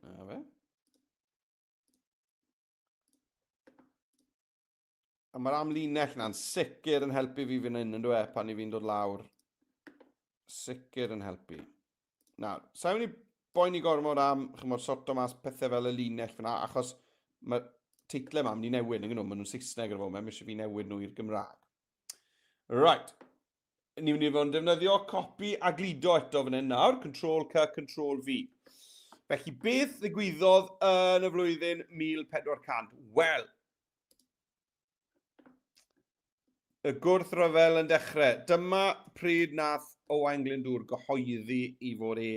Na fe. A mae'r amlinell na'n sicr yn helpu fi fan hyn, yn dweud, e, pan i fi'n dod lawr. Sicr yn helpu. Nawr, sa'n mynd i boeni gormod am, chymod, sorto mas pethau fel y linell fyna, achos mae teitlau yma mynd i newid, yn nhw, maen nhw'n Saesneg ar y foment, mae eisiau fi newid nhw i'r Gymraeg. Right. Ni'n mynd i fod yn defnyddio copi a gludo eto fan hyn nawr, Control C, Control V. Felly, beth ddigwyddodd yn y flwyddyn 1400? Wel, y gwrthryfel yn dechrau. Dyma pryd nath Owain Glyndŵr gyhoeddi i fod e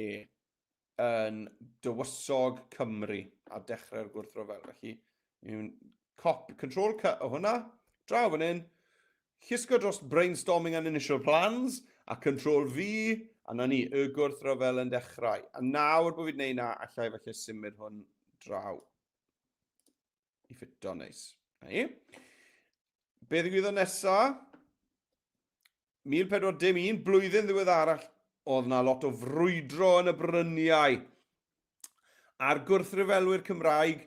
yn dywysog Cymru a dechrau'r gwrthryfel. Felly, ni'n cop, control C o hwnna, draw fan hyn, llusgo dros brainstorming and initial plans, a control V, a na ni, y gwrthryfel yn dechrau. A nawr bod fi wedi gwneud na, allai felly symud hwn draw i ffito neis. Na ni. Be ddigwyddodd nesa? 1401, blwyddyn ddiweddarach, oedd na lot o frwydro yn y bryniau. A'r gwrthryfelwyr Cymraeg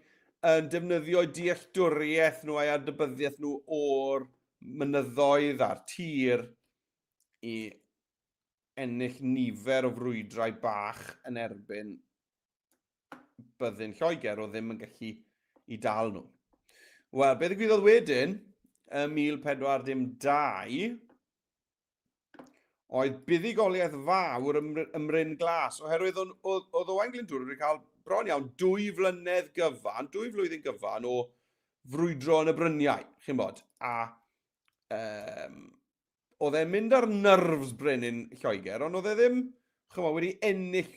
yn defnyddio dealltwriaeth nhw a'i adnabyddiaeth nhw o'r mynyddoedd a'r tir i ennill nifer o frwydrau bach yn erbyn byddin Lloegr oedd ddim yn gallu i dal nhw. Wel, beth ddigwyddodd wedyn, ym 1402, oedd buddugoliaeth fawr ym, ym Mryn Glas, oherwydd oedd, oedd, oedd Owain Glyndŵr wedi cael bron iawn dwy flynedd gyfan, dwy flwyddyn gyfan o frwydro yn y bryniau, chi'n bod, a um, oedd e'n mynd ar nerves brenin Lloegr, ond oedd e ddim, chymod, wedi ennill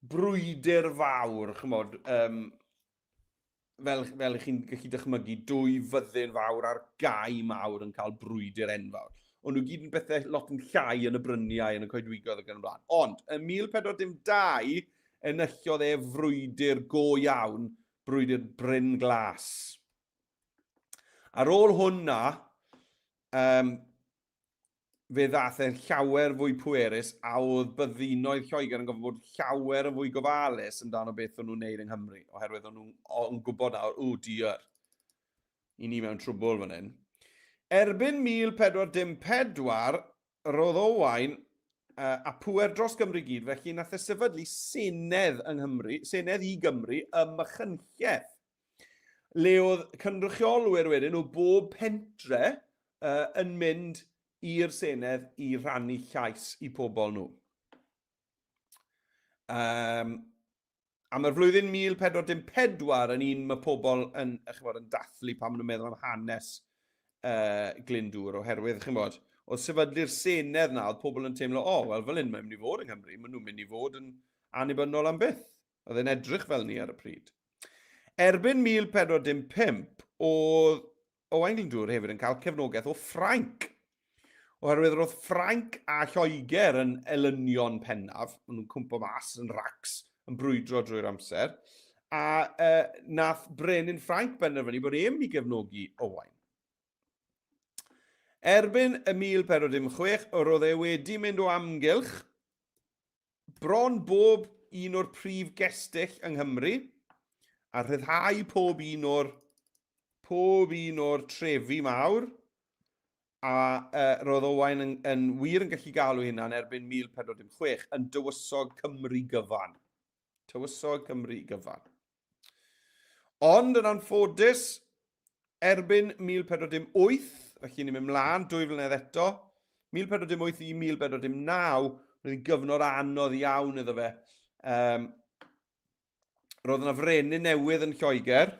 brwydr fawr, chymod, um, fel, fel chi'n gallu dychmygu, dwy fyddin fawr ar gau mawr yn cael brwydr enfawr. Ond nhw gyd yn bethau lot yn llai yn y bryniau, yn y coedwigoedd ac yn y blaen. Ond, ym 1402, enillodd e frwydr go iawn, brwydr Bryn Glas. Ar ôl hwnna, um, fe ddath e'n llawer fwy pwerus a oedd byddinoedd Lloegr yn gofod bod llawer yn fwy gofalus amdano beth o'n nhw'n neud yng Nghymru, oherwydd o'n nhw'n gwybod nawr, o dear, i ni mewn trwbl fan hyn. Erbyn 1404, roedd Owain uh, a pŵer dros Gymru gyd, felly nath e sefydlu senedd yng Nghymru, senedd i Gymru ym Machynlleth. Le oedd cynrychiolwyr wedyn o bob pentre uh, yn mynd i'r Senedd i rannu llais i pobl nhw. Um, a mae'r flwyddyn 1404 yn un mae pobl yn, chymod, yn dathlu pan maen nhw'n meddwl am hanes uh, Glyndŵr, oherwydd, chymod, oedd sefydlu'r Senedd na, oedd pobl yn teimlo, o, oh, wel, fel hyn mae'n mynd i fod yng Nghymru, maen nhw'n mynd i fod yn annibynnol am byth. Oedd e'n edrych fel ni ar y pryd. Erbyn 1405, oedd Owain Glyndŵr hefyd yn cael cefnogaeth o Ffrainc. Oherwydd roedd Ffrainc a Lloegr yn elynion pennaf, maen nhw'n cwmpo mas yn racs, yn brwydro drwy'r amser, a uh, nath brenin Ffrainc benderfynu bod e'n mynd i gefnogi Owain. Erbyn y 1406, roedd e wedi mynd o amgylch bron bob un o'r prif gestyll yng Nghymru a rhyddhau pob un o'r pob un o'r trefi mawr a uh, roedd Owain yn, yn wir yn gallu galw hynna'n erbyn 1406 yn dywysog Cymru gyfan. Tywysog Cymru gyfan. Ond yn anffodus, erbyn 1408, felly ni'n mynd mlaen dwy flynedd eto, 1408 i 1409, roedd hi'n gyfnod anodd iawn iddo fe. Um, roedd yna frenin newydd yn Lloegr,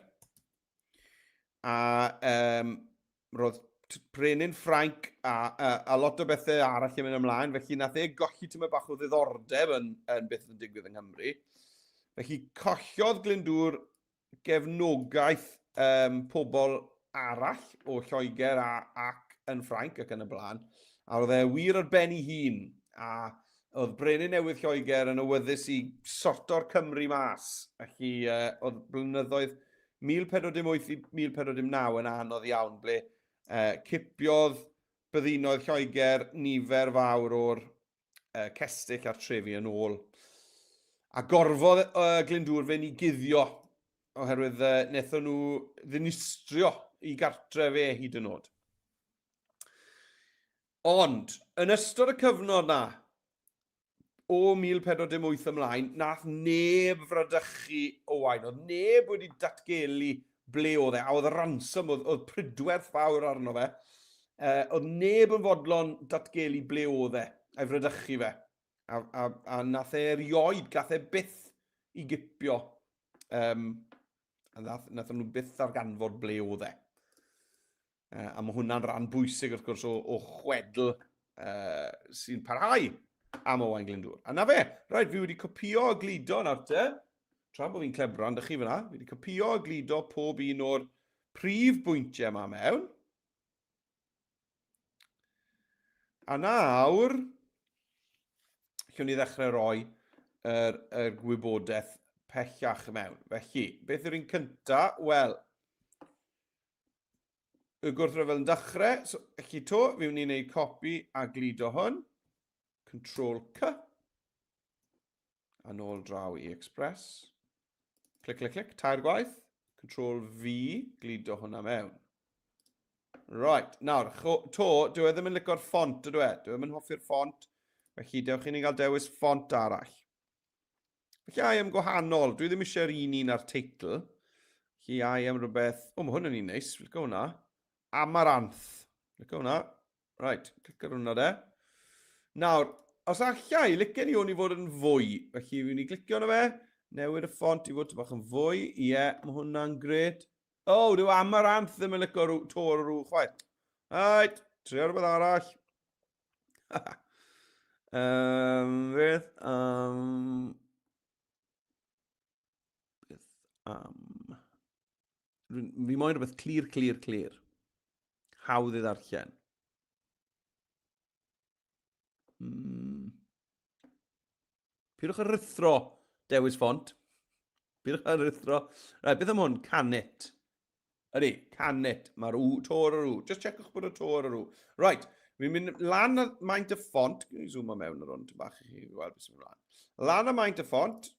a um, roedd brenin Ffrainc a, a, a lot o bethau arall yn mynd ymlaen, felly nath e golli tyma bach o ddiddordeb yn, yn beth yn digwydd yng Nghymru. Felly collodd Glyndŵr gefnogaeth um, pobl arall o Lloegr a, ac yn Ffrainc ac yn y blaen, a oedd e wir ar ben ei hun, a oedd Brenin Newydd Lloegr yn awyddus i sorto'r Cymru mas. Felly uh, oedd blynyddoedd 1418 i 1419 yn anodd iawn, ble uh, cipiodd byddinoedd Lloegr nifer fawr o'r uh, cestyll a'r trefi yn ôl. A gorfodd uh, Glyndŵr fynd i guddio oherwydd uh, wnaethon nhw ddinistrio i gartref e hyd yn oed. Ond, yn ystod y cyfnod na, o 1418 ymlaen, nath neb fradychu Owain. Oedd neb wedi datgelu ble oedd e, a oedd ransom, oedd, oedd pridwerth fawr arno fe. Uh, oedd neb yn fodlon datgelu ble oedd e, a'i fradychu fe. A, a, a nath e erioed, gath e byth i gipio. Um, a nath, nath nhw byth ddarganfod ble oedd e. Uh, a mae hwnna'n rhan bwysig, wrth gwrs, o, o chwedl uh, sy'n parhau am Owain Glyndŵr. A na fe, rhaid, fi wedi copio a gludo nawr te. Tra bod fi'n clebran, dych chi fyna, fi wedi copio a gludo pob un o'r prif bwyntiau yma mewn. A nawr, llwn ni ddechrau roi yr, yr gwybodaeth pellach mewn. Felly, beth yw'r un cynta? Wel, y gwrthryfel yn dechrau. So, felly to, fi wni wneud copi a gludo hwn. Control C. A nôl draw i Express. Clic, clic, clic, tair gwaith. Control V, gludo hwnna mewn. Right, nawr, to, dyw e ddim yn licio'r ffont, ydw e? Dyw e ddim yn hoffi'r ffont. Felly, dewch i ni gael dewis ffont arall. Felly ai am gwahanol, dwi ddim eisiau'r un un ar teitl. Felly ai am rhywbeth... O, mae hwn yn un neis, licio hwnna. Amaranth. Licio hwnna. Right, clic ar hwnna de. Nawr, os allai, licen i hwn i fod yn fwy. Felly, fi'n i glicio arno fe, newid y ffont i fod bach yn fwy. Ie, yeah, mae hwnna'n gret. O, oh, dyw Amaranth ddim yn licio tor o rŵ chwaith. Right, trio rhywbeth arall. um, beth am... Beth am... Fi moyn rhywbeth clir, clir, clir. Hawdd i ddarllen. Mm. Pidwch â rhuthro dewis ffont. Pidwch â rhuthro. Right, beth am hwn? Canet. Ydy, canet. Mae'r U, to ar yr U. Just checkwch bod y to ar yr U. Right, fi'n mynd lan ar maint y ffont. Gwni zoom o mewn ar hwn, bach i chi gweld beth sy'n mynd lan. Lan ar maint y ffont,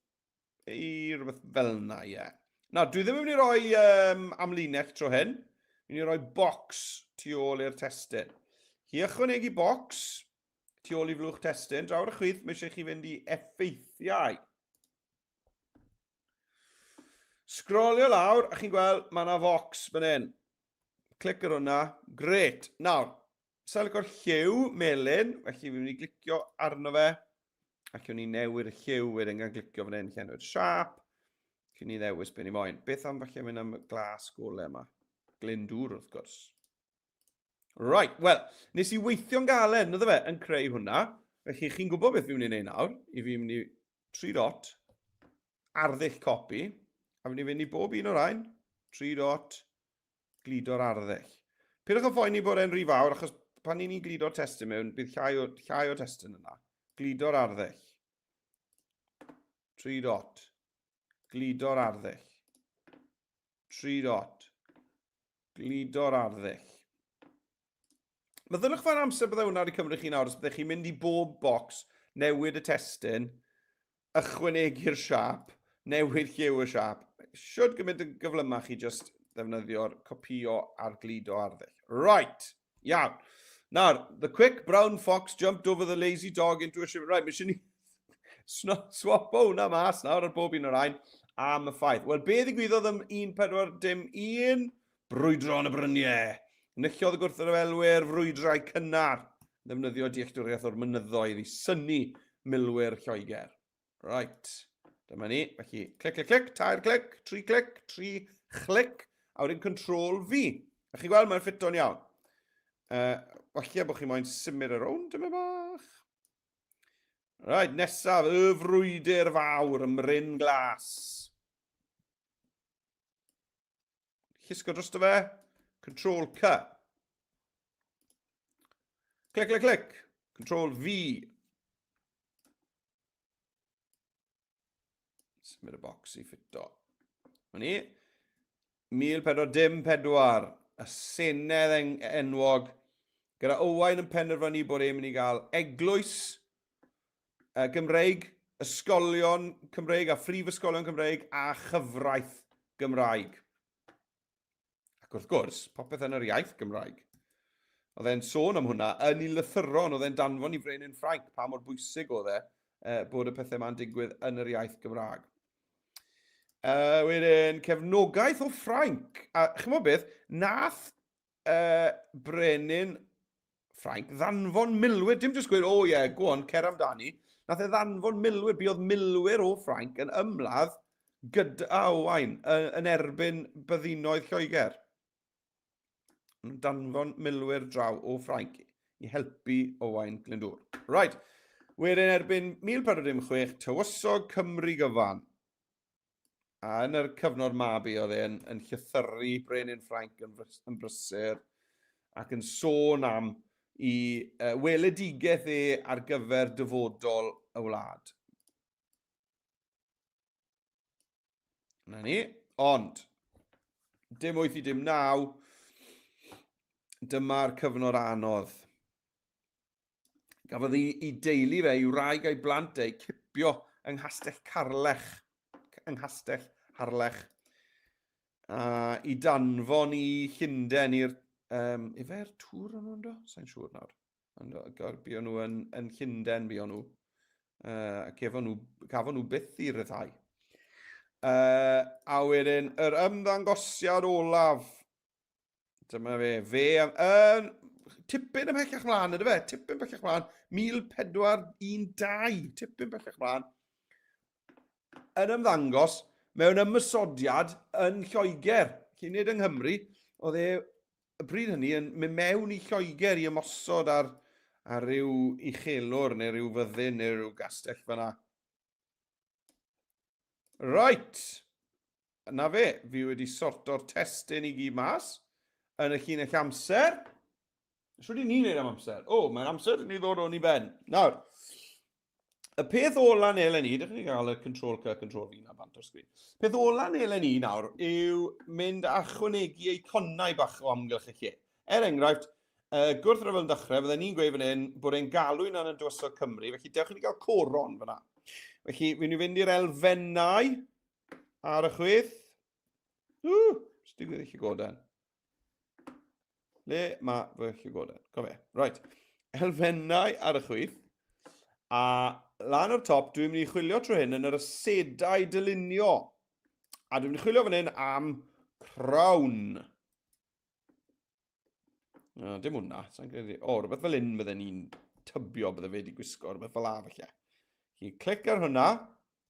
i rhywbeth fel yna, ie. Yeah. Nawr, dwi ddim yn mynd i roi um, amlinell tro hyn. Fi'n mynd i roi box tu ôl i'r testun. Hi ychwanegu box tu ôl i flwch testun, draw ar y chwith, mae eisiau chi fynd i effeithiau. Sgrolio lawr, a chi'n gweld, mae yna fox fan hyn. Clic ar hwnna. Gret. Nawr, sa'n licio'r lliw melyn, felly fi'n mynd i glicio arno fe. Ac o'n i newid y lliw wedyn gan glicio fan hyn, lle newid siap. Cyn i ddewis beth ni moyn. Beth am falle mynd am glas gole yma? Glyndŵr, wrth gwrs. Right, wel, nes i weithio'n galed, nid fe, yn creu hwnna. Felly chi'n gwybod beth fi'n mynd i wneud nawr. I fi'n mynd i tri dot, arddull copi, a fi'n mynd i fynd i bob un o'r rhain, tri dot, gludo'r arddull. Pidwch â phoeni bod e'n rhy fawr, achos pan ni'n gludo'r testun mewn, bydd llai o, llai o testun yna. Gludo'r arddull. Tri dot. Gludo'r arddull. Tri dot. Gludo'r arddull. Meddyliwch faint amser byddai hwnna wedi cymryd chi nawr os byddech chi'n mynd i bob bocs, newid y testun, ychwanegu'r siap, newid lliw y siap. Siwt gymaint yn gyflymach i just ddefnyddio'r copio a'r gludo arddull. Right, iawn. Nawr, the quick brown fox jumped over the lazy dog into a shiver. Right, mae eisiau ni swapo hwnna mas nawr ar bob un o'r rhain am y ffaith. Wel, be ddigwyddodd ym 1401? Brwydro yn y bryniau. Enillodd y gwrthryfelwyr frwydrau cynnar, ddefnyddio dealltwriaeth o'r mynyddoedd i synnu milwyr Lloegr. Right, dyma ni. Felly, clic, clic, clic, tair clic, tri clic, tri chlic, a wedyn Control V. A chi'n gweld, mae'n ffito'n iawn. Uh, falle bod chi moyn symud ar rownd, dyma bach. Right, nesaf, y frwydr fawr ym Mryn Glas. Llusgo drosto fe. Control C. Clic, clic, clic. Control V. Symud y bocs i ffito. Mae'n ni. 1414, y Senedd en enwog, gyda Owain yn penderfynu bod e'n mynd i gael eglwys Gymreig, ysgolion Cymreig a phrifysgolion Cymreig a chyfraith Gymraeg. Ac wrth gwrs, popeth yn yr iaith Gymraeg. Oedd e'n sôn am hwnna yn ei lythyron, oedd e'n danfon i Frenin Ffrainc pa mor bwysig oedd e eh, bod y pethau yma'n digwydd yn yr iaith Gymraeg. Uh, wedyn, cefnogaeth o Ffrainc. A chymod beth, nath uh, Brenin Ffrainc ddanfon milwyr, dim jyst gweud, o oh, ie, yeah, go on, cer amdani. Nath e ddanfon milwyr, buodd milwyr o Ffrainc yn ymladd gyda Owain yn erbyn byddinoedd Lloegr. Yn danfon milwyr draw o Ffrainc i helpu Owain Glyndŵr. Right. Wedyn erbyn 1416, tywysog Cymru gyfan. A yn yr cyfnod ma bu oedd e'n yn llythyru Brenin Ffrainc yn, yn brysur ac yn sôn am i uh, weledigaeth e ar gyfer dyfodol y wlad. Na ni. Ond, dim 8 i dim 9, dyma'r cyfnod anodd. Gafodd ei, ei deulu fe, ei wraig a'i blant ei cipio yng Nghastell Carlech, yng Nghastell Harlech, a i danfon i Llundain i'r... Um, ife'r tŵr o'n nhw'n do? Sa'n siŵr nawr. Ond buon nhw yn, yn Llundain, buon nhw. Uh, a cefon nhw, cafon nhw byth i ryddhau. Uh, a wedyn, yr ymddangosiad olaf, dyma fe, fe, uh, tipyn ymhellach mlaen, ydy fe, tipyn bellach mlaen, 1412, tipyn bellach mlaen, yn ymddangos mewn ymosodiad yn Lloegr, lle nid yng Nghymru, oedd e y bryd hynny yn mynd mewn i Lloegr i ymosod ar, ar ryw uchelwr neu ryw fyddin neu ryw gastell fyna. Right. Na fe, fi wedi sorto'r testun i gyd mas yn y llinell amser. Shwt i ni'n neud am amser? O, oh, mae'n amser i ni ddod o'n i ben. Nawr, y peth ola nelen i, dych chi'n gael y Control C, Control V na bant o'r sgrin. Peth ola nelen i nawr yw mynd a chwanegu eiconau bach o amgylch y lle. Er enghraifft, uh, gwrthryfel yn dechrau, fydden ni'n gweud fan hyn bod e'n galw i'n yn dywysog Cymru, felly dewch i ni gael coron fyna. Felly, fi'n mynd i fynd i'r elfennau ar y chwith. Ww, digwydd i llygoden. Le mae fy llygoden? Go fe. Right. Elfennau ar y chwith. A lan o'r top, dwi'n mynd i chwilio trwy hyn yn yr asedau dylunio. A dwi'n mynd i chwilio fan hyn am crown. No, dim hwnna, sa'n credu. O, rhywbeth fel un bydden ni'n tybio bydde fe wedi gwisgo, rhywbeth fel a falle. Chi clic ar hwnna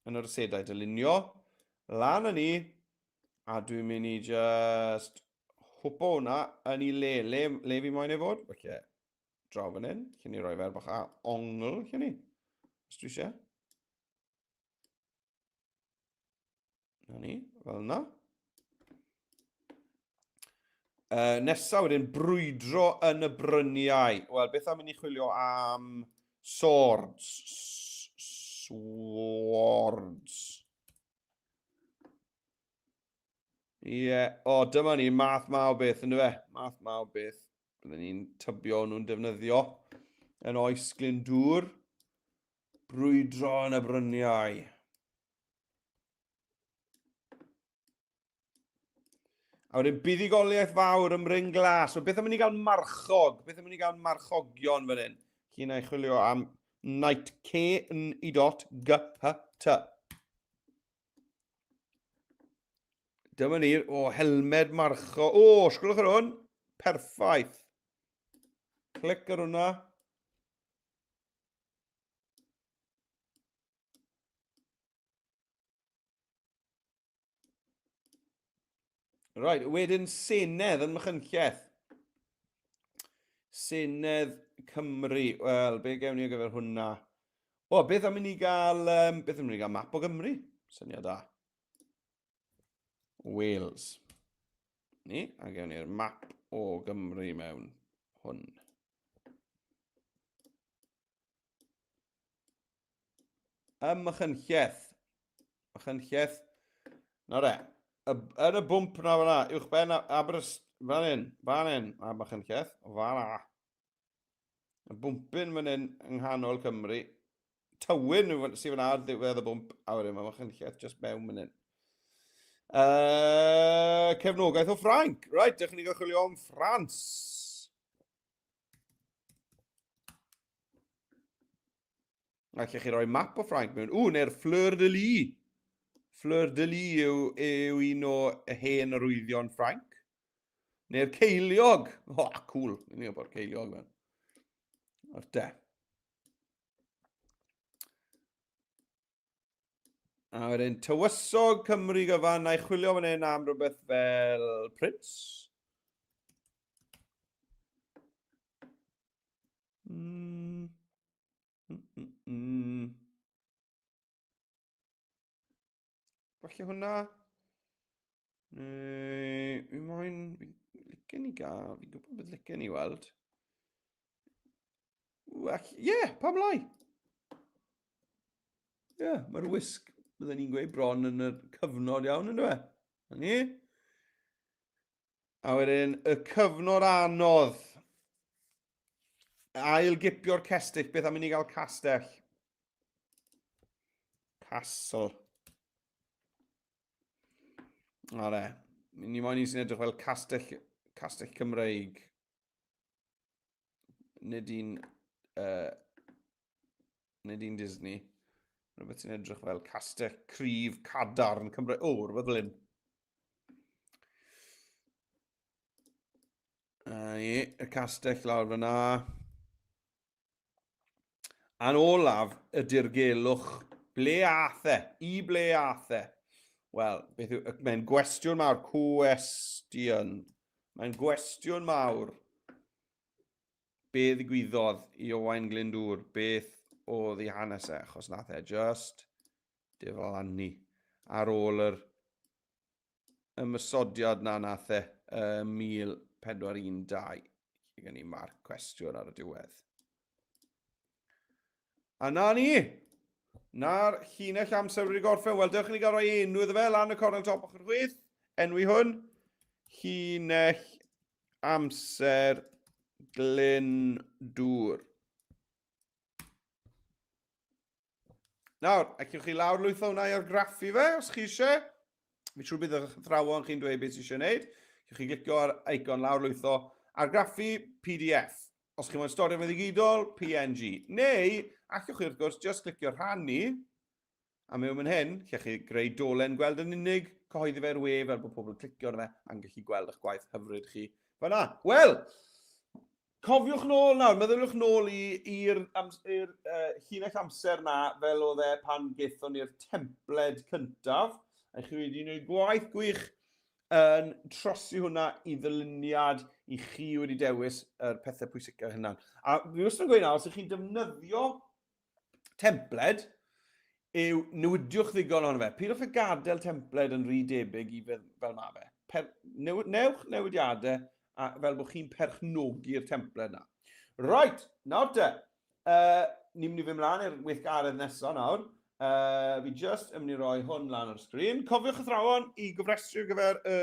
yn yr asedau dylunio, lan â ni, A dwi'n mynd i just hwpo hwnna yn ei le. Le, le fi moyn ei fod? Felly, draw fan hyn. Lle ni roi fer bach a ongl, lle ni. Os dwi eisiau. Na ni, fel yna. Uh, nesa wedyn, brwydro yn y bryniau. Wel, beth am i ni chwilio am swords? Swords. Ie, yeah. o, dyma ni, math ma o beth, ynddo fe? Math ma o beth. Byddwn ni'n tybio nhw'n defnyddio yn oes Glyndŵr. Brwydro yn y bryniau. A wedyn buddugoliaeth fawr ym Mryn Glas. So, beth am i ni gael marchog? Beth am i ni gael marchogion fan hyn? Chi na i chwilio am Knight K N I dot G H T. Dyma ni, o, helmed marcho. O, sgwlwch ar hwn. Perffaith. Clic ar hwnna. Right, wedyn Senedd yn Machynlleth. Senedd Cymru. Wel, be gewn ni ar gyfer hwnna? O, beth am i ni gael, um, beth am i ni gael map o Gymru? Syniad da. Wales. Ni, a gewn ni'r map o Gymru mewn hwn. Ym Machynlleth. Machynlleth. Na re. Yn y bwmp na fyna, uwch ben Aberys... Fan hyn, fan hyn, a Machynlleth. Fan a. Y bwmpyn fan hyn yng nghanol Cymru. Tywyn sydd fyna ar ddiwedd y bwmp, a wedyn mae Machynlleth just mewn fan hyn. Cefnogaeth o Ffrainc. Right, dewch ni gael chwilio am Ffrans. Allech chi roi map o Ffrainc mewn. Ww, neu'r Fleur de Lis. Fleur de Lis yw, yw un o hen arwyddion Ffrainc. Neu'r ceiliog. O, oh, cool. Ni'n gwybod ceiliog mewn. O'r de. A wedyn, tywysog Cymru gyfan, na i chwilio fan hyn am rhywbeth fel Prince. Falle hwnna. Neu, fi moyn... Fi'n licen i gael... Fi'n gwybod beth licen i weld. Well, ie, yeah, pam lai? Ie, yeah, mae'r wisg, byddwn ni'n gweud, bron yn y cyfnod iawn, yn dweud? Na ni. A wedyn, y cyfnod anodd. Ail gipio'r cestyll, beth am i ni gael castell? Castle. A re. Ni moyn un sy'n edrych fel castell, castell Cymreig. Nid un, nid un Disney. Rhywbeth sy'n edrych fel castell cryf, cadarn, Cymreig. O, rhywbeth fel hyn. A ni, y castell lawr fyna. A'n olaf, y dirgelwch. Ble ath e? I ble ath e? Wel, beth yw, mae'n gwestiwn mawr, cwestiwn. Mae'n gwestiwn mawr. Be ddigwyddodd i Owain Glyndŵr? Beth oedd ei hanes e? Achos nath e just diflannu ar ôl yr ymosodiad na nath e ym 1412. Lle gen i marc cwestiwn ar y diwedd. A na ni! Na'r llinell amser wedi gorffen. Wel, dewch i ni gael rhoi enw iddo fe lan y cornel top ochr chwith. Enwi hwn. Llinell amser Glyndŵr. Nawr, allwch chi lawr lwytho hwnna i argraffu fe, os chi eisiau. Fi'n siŵr bydd eich athrawon chi'n dweud beth sydd eisiau gwneud. Allwch chi glicio ar icon lawr lwytho, argraffu PDF. Os chi'n moyn storio fe ddigidol, PNG. Neu, allwch chi wrth gwrs just clicio rhannu, a mewn fan hyn, lle chi greu dolen gweld yn unig, cyhoeddi fe'r we fel bod pobl yn clicio arno fe a'n gallu gweld eich gwaith hyfryd chi Fyna. Wel, cofiwch nôl nawr, meddyliwch nôl i'r uh, llinell amser na fel oedd e pan gethon ni'r templed cyntaf. A chi wedi gwneud gwaith gwych yn trosi hwnna i ddyluniad i chi wedi dewis yr pethau pwysicaf hynna. A fi wastad yn gweud nawr, os ydych chi'n defnyddio templed yw newidiwch ddigon ohono fe. Peidiwch â gadael templed yn rhy debyg i fel, fel mae fe. Per, new, newch newidiadau a, fel bod chi'n perchnogi'r templed na. Right, nawr te. Ni'n mynd i fynd mlaen i'r weithgaredd nesaf nawr. Fi just yn mynd i roi hwn lan ar y sgrin. Cofiwch athrawon i gofrestru ar gyfer y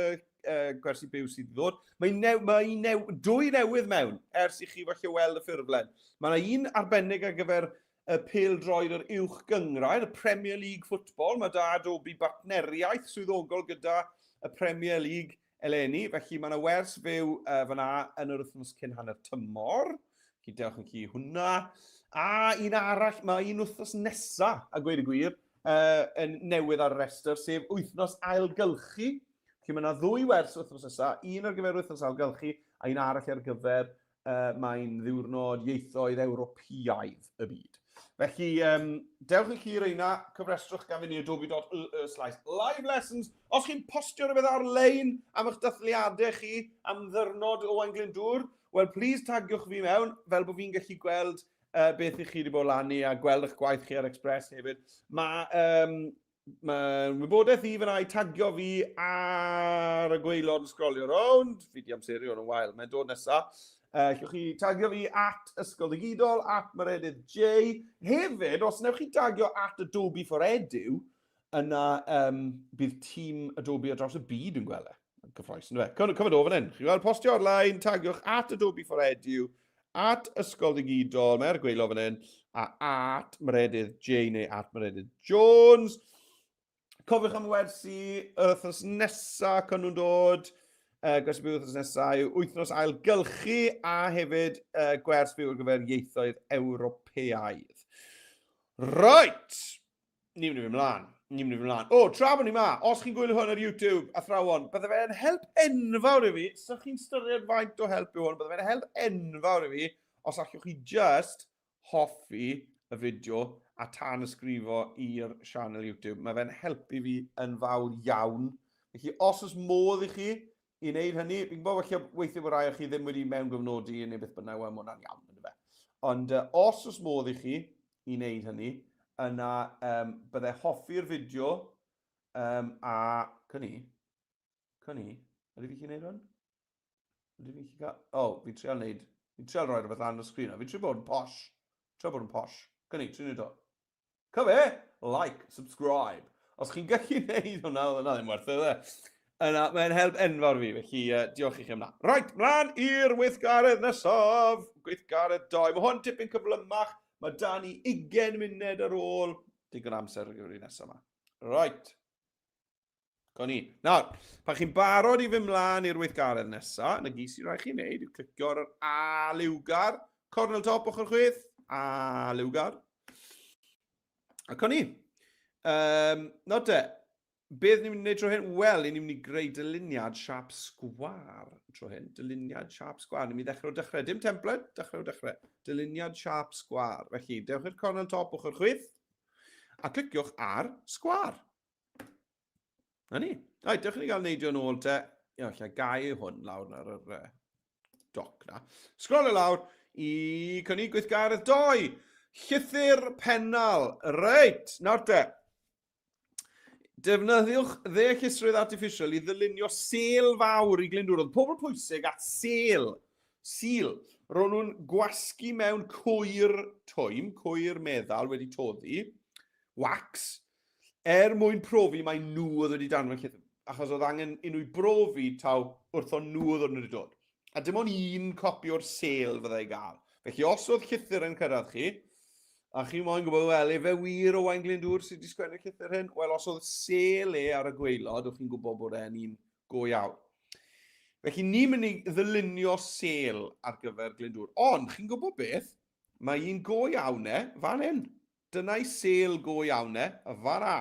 gwersi byw sydd i ddod. Mae, new, mae new, dwy newydd mewn ers i chi falle weld y ffurflen. Mae yna un arbennig ar gyfer y pêl-droed yr uwch gynghrair, y Premier League Football. Mae da Adobe bartneriaeth swyddogol gyda y Premier League eleni, felly mae yna wers fyw fyna yn yr wythnos cyn hanner tymor. Felly dewch yn ci hwnna. A un arall, mae un wythnos nesa, a gweud y gwir, yn newydd ar y rhestr, sef wythnos ailgylchu. Felly mae yna ddwy wers wythnos nesaf, un ar gyfer wythnos ailgylchu a un arall ar gyfer uh, mae'n ddiwrnod ieithoedd Ewropeaidd y byd. Felly, um, dewch i chi reina, cyfrestrwch gan fynd i adobe.ee slash live lessons. Os chi'n postio rhywbeth ar-lein am eich dathliadau chi am ddyrnod Owain Glyndŵr, wel, please tagiwch fi mewn fel bod fi'n gallu gweld beth i chi wedi bod lan i a gweld eich gwaith chi ar Express hefyd. Mae um, Mae wybodaeth i fyna i tagio fi ar y gweilod yn sgrolio rownd. Fi di amseru hwn yn wael, mae'n dod nesa. Llwch chi tagio fi at Ysgol Ddigidol, at Meredydd J. Hefyd, os wnewch chi tagio at Adobe for Edu, yna um, bydd tîm Adobe ar draws y byd yn gweld e. Cyffroes, ynddo fe? Cyfyd o fan hyn. Chi'n gweld, postio ar-lein, tagiwch at Adobe for Edu, at Ysgol Ddigidol, mae ar y gweilo fan hyn, a at Meredydd J neu at Meredydd Jones. Cofiwch am wersi yr wythnos nesaf, con nhw'n dod. Gwersi byw wythnos nesaf yw wythnos ailgylchu a hefyd gwers byw ar gyfer ieithoedd Ewropeaidd. Right! Ni'n mynd i fynd mlaen. Ni'n mynd i fynd mlaen. O, tra bod ni ma, os chi'n gwylio hwn ar YouTube, athrawon, bydde fe'n help enfawr i fi. So chi'n styried faint o help yw hwn, bydde fe'n help enfawr i fi os allwch chi just hoffi y fideo a tan ysgrifo i'r sianel YouTube. Mae fe'n helpu fi yn fawr iawn. Felly, os oes modd i chi i wneud hynny, fi'n gwybod falle weithiau bod rai o chi ddim wedi mewn gyfnodi neu beth bynnag, wel, mae hwnna'n iawn, ynddo fe. Ond os oes modd i chi i wneud hynny, yna um, bydde hoffi'r fideo um, a... Cyn i? Cyn i? Ydy fi chi'n gwneud hwn? Ydy fi chi'n cael... O, oh, fi'n trial wneud... Fi'n trial rhoi rhywbeth lan y sgrin. Fi'n trial bod yn posh. Trial bod yn posh. Cyn i, trial wneud o. Cyfe! Like, subscribe. Os chi'n gallu gwneud hwnna, oedd hwnna ddim werth e, dde. Yna, mae'n help enfawr fi, felly uh, diolch i chi am hwnna. Right, mlaen i'r weithgaredd nesaf. Gweithgaredd 2. Mae hwn tipyn cyflymach. Mae da ni 20 munud ar ôl. Digon amser ar gyfer un nesaf yma. Right. Go ni. Nawr, pan chi'n barod i fynd mlaen i'r weithgaredd nesaf, na gyd sy'n rhaid chi wneud yw clicio ar yr A liwgar, cornel top ochr chwith, A liwgar. A co ni. Um, nawr te, beth ni'n mynd i wneud tro hyn? Wel, ni'n mynd i greu dyluniad siap sgwar tro hyn. Dyluniad siap sgwar. Ni'n mynd i ddechrau o dechrau. Dim template, dechrau o dechrau. Dyluniad siap sgwar. Felly, dewch i'r cornel top ochr chwith a cliciwch ar sgwar. Na ni. Right, dewch i ni gael neidio yn ôl te. Ie, lle gau hwn lawr ar yr doc na. Sgrolio lawr i cynnig gweithgaredd doi. Llythyr pennal. Reit, nawr te. Defnyddiwch ddeallusrwydd artiffisial i ddylunio sêl fawr i Glyndŵr. Oedd pobl pwysig at sêl. Sil. Ro'n nhw'n gwasgu mewn cwyr twym, cwyr meddal wedi toddi, wax, Er mwyn profi mai nhw oedd wedi danfon llythyr, achos oedd angen i nhw i brofi taw wrthon nhw oedd nhw wedi dod. A dim ond un copi o'r sel fyddai i gael. Felly os oedd llythyr yn cyrraedd chi, a chi moyn gwybod, wel, efe wir Owain Glyndŵr sydd wedi sgwennu'r llythyr hyn? Wel, os oedd sel e ar y gwaelod, o'ch chi'n gwybod bod e'n un go iawn. Felly ni'n mynd i ddylunio sel ar gyfer Glyndŵr. Ond, chi'n gwybod beth? Mae un go iawn e, fan hyn. Dyna'i sêl go iawn e, fan'na.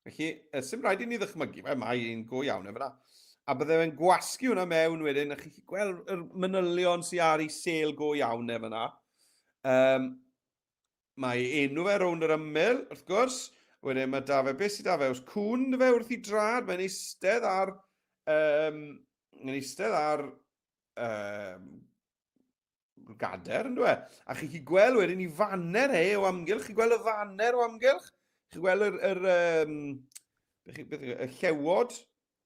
Felly, sy'm rhaid i ni ddychmygu fe, mae un go iawn e fan'na. A bydde fe'n gwasgu hwnna mewn wedyn, a chi'n gweld yr manylion sy'n ar ei sêl go iawn e fan'na. Um, mae enw fe rownd yr ymyl, wrth gwrs. Wedyn mae da fe, beth sydd da fe? Os cwn fe wrth i drad, mae'n eistedd ar... Um, mae'n eistedd ar um, gader, yn dweud. A chi chi gweld wedyn i faner e o amgylch, chi gweld y faner o amgylch? Chi gweld yr, yr, um, beth, beth, y llewod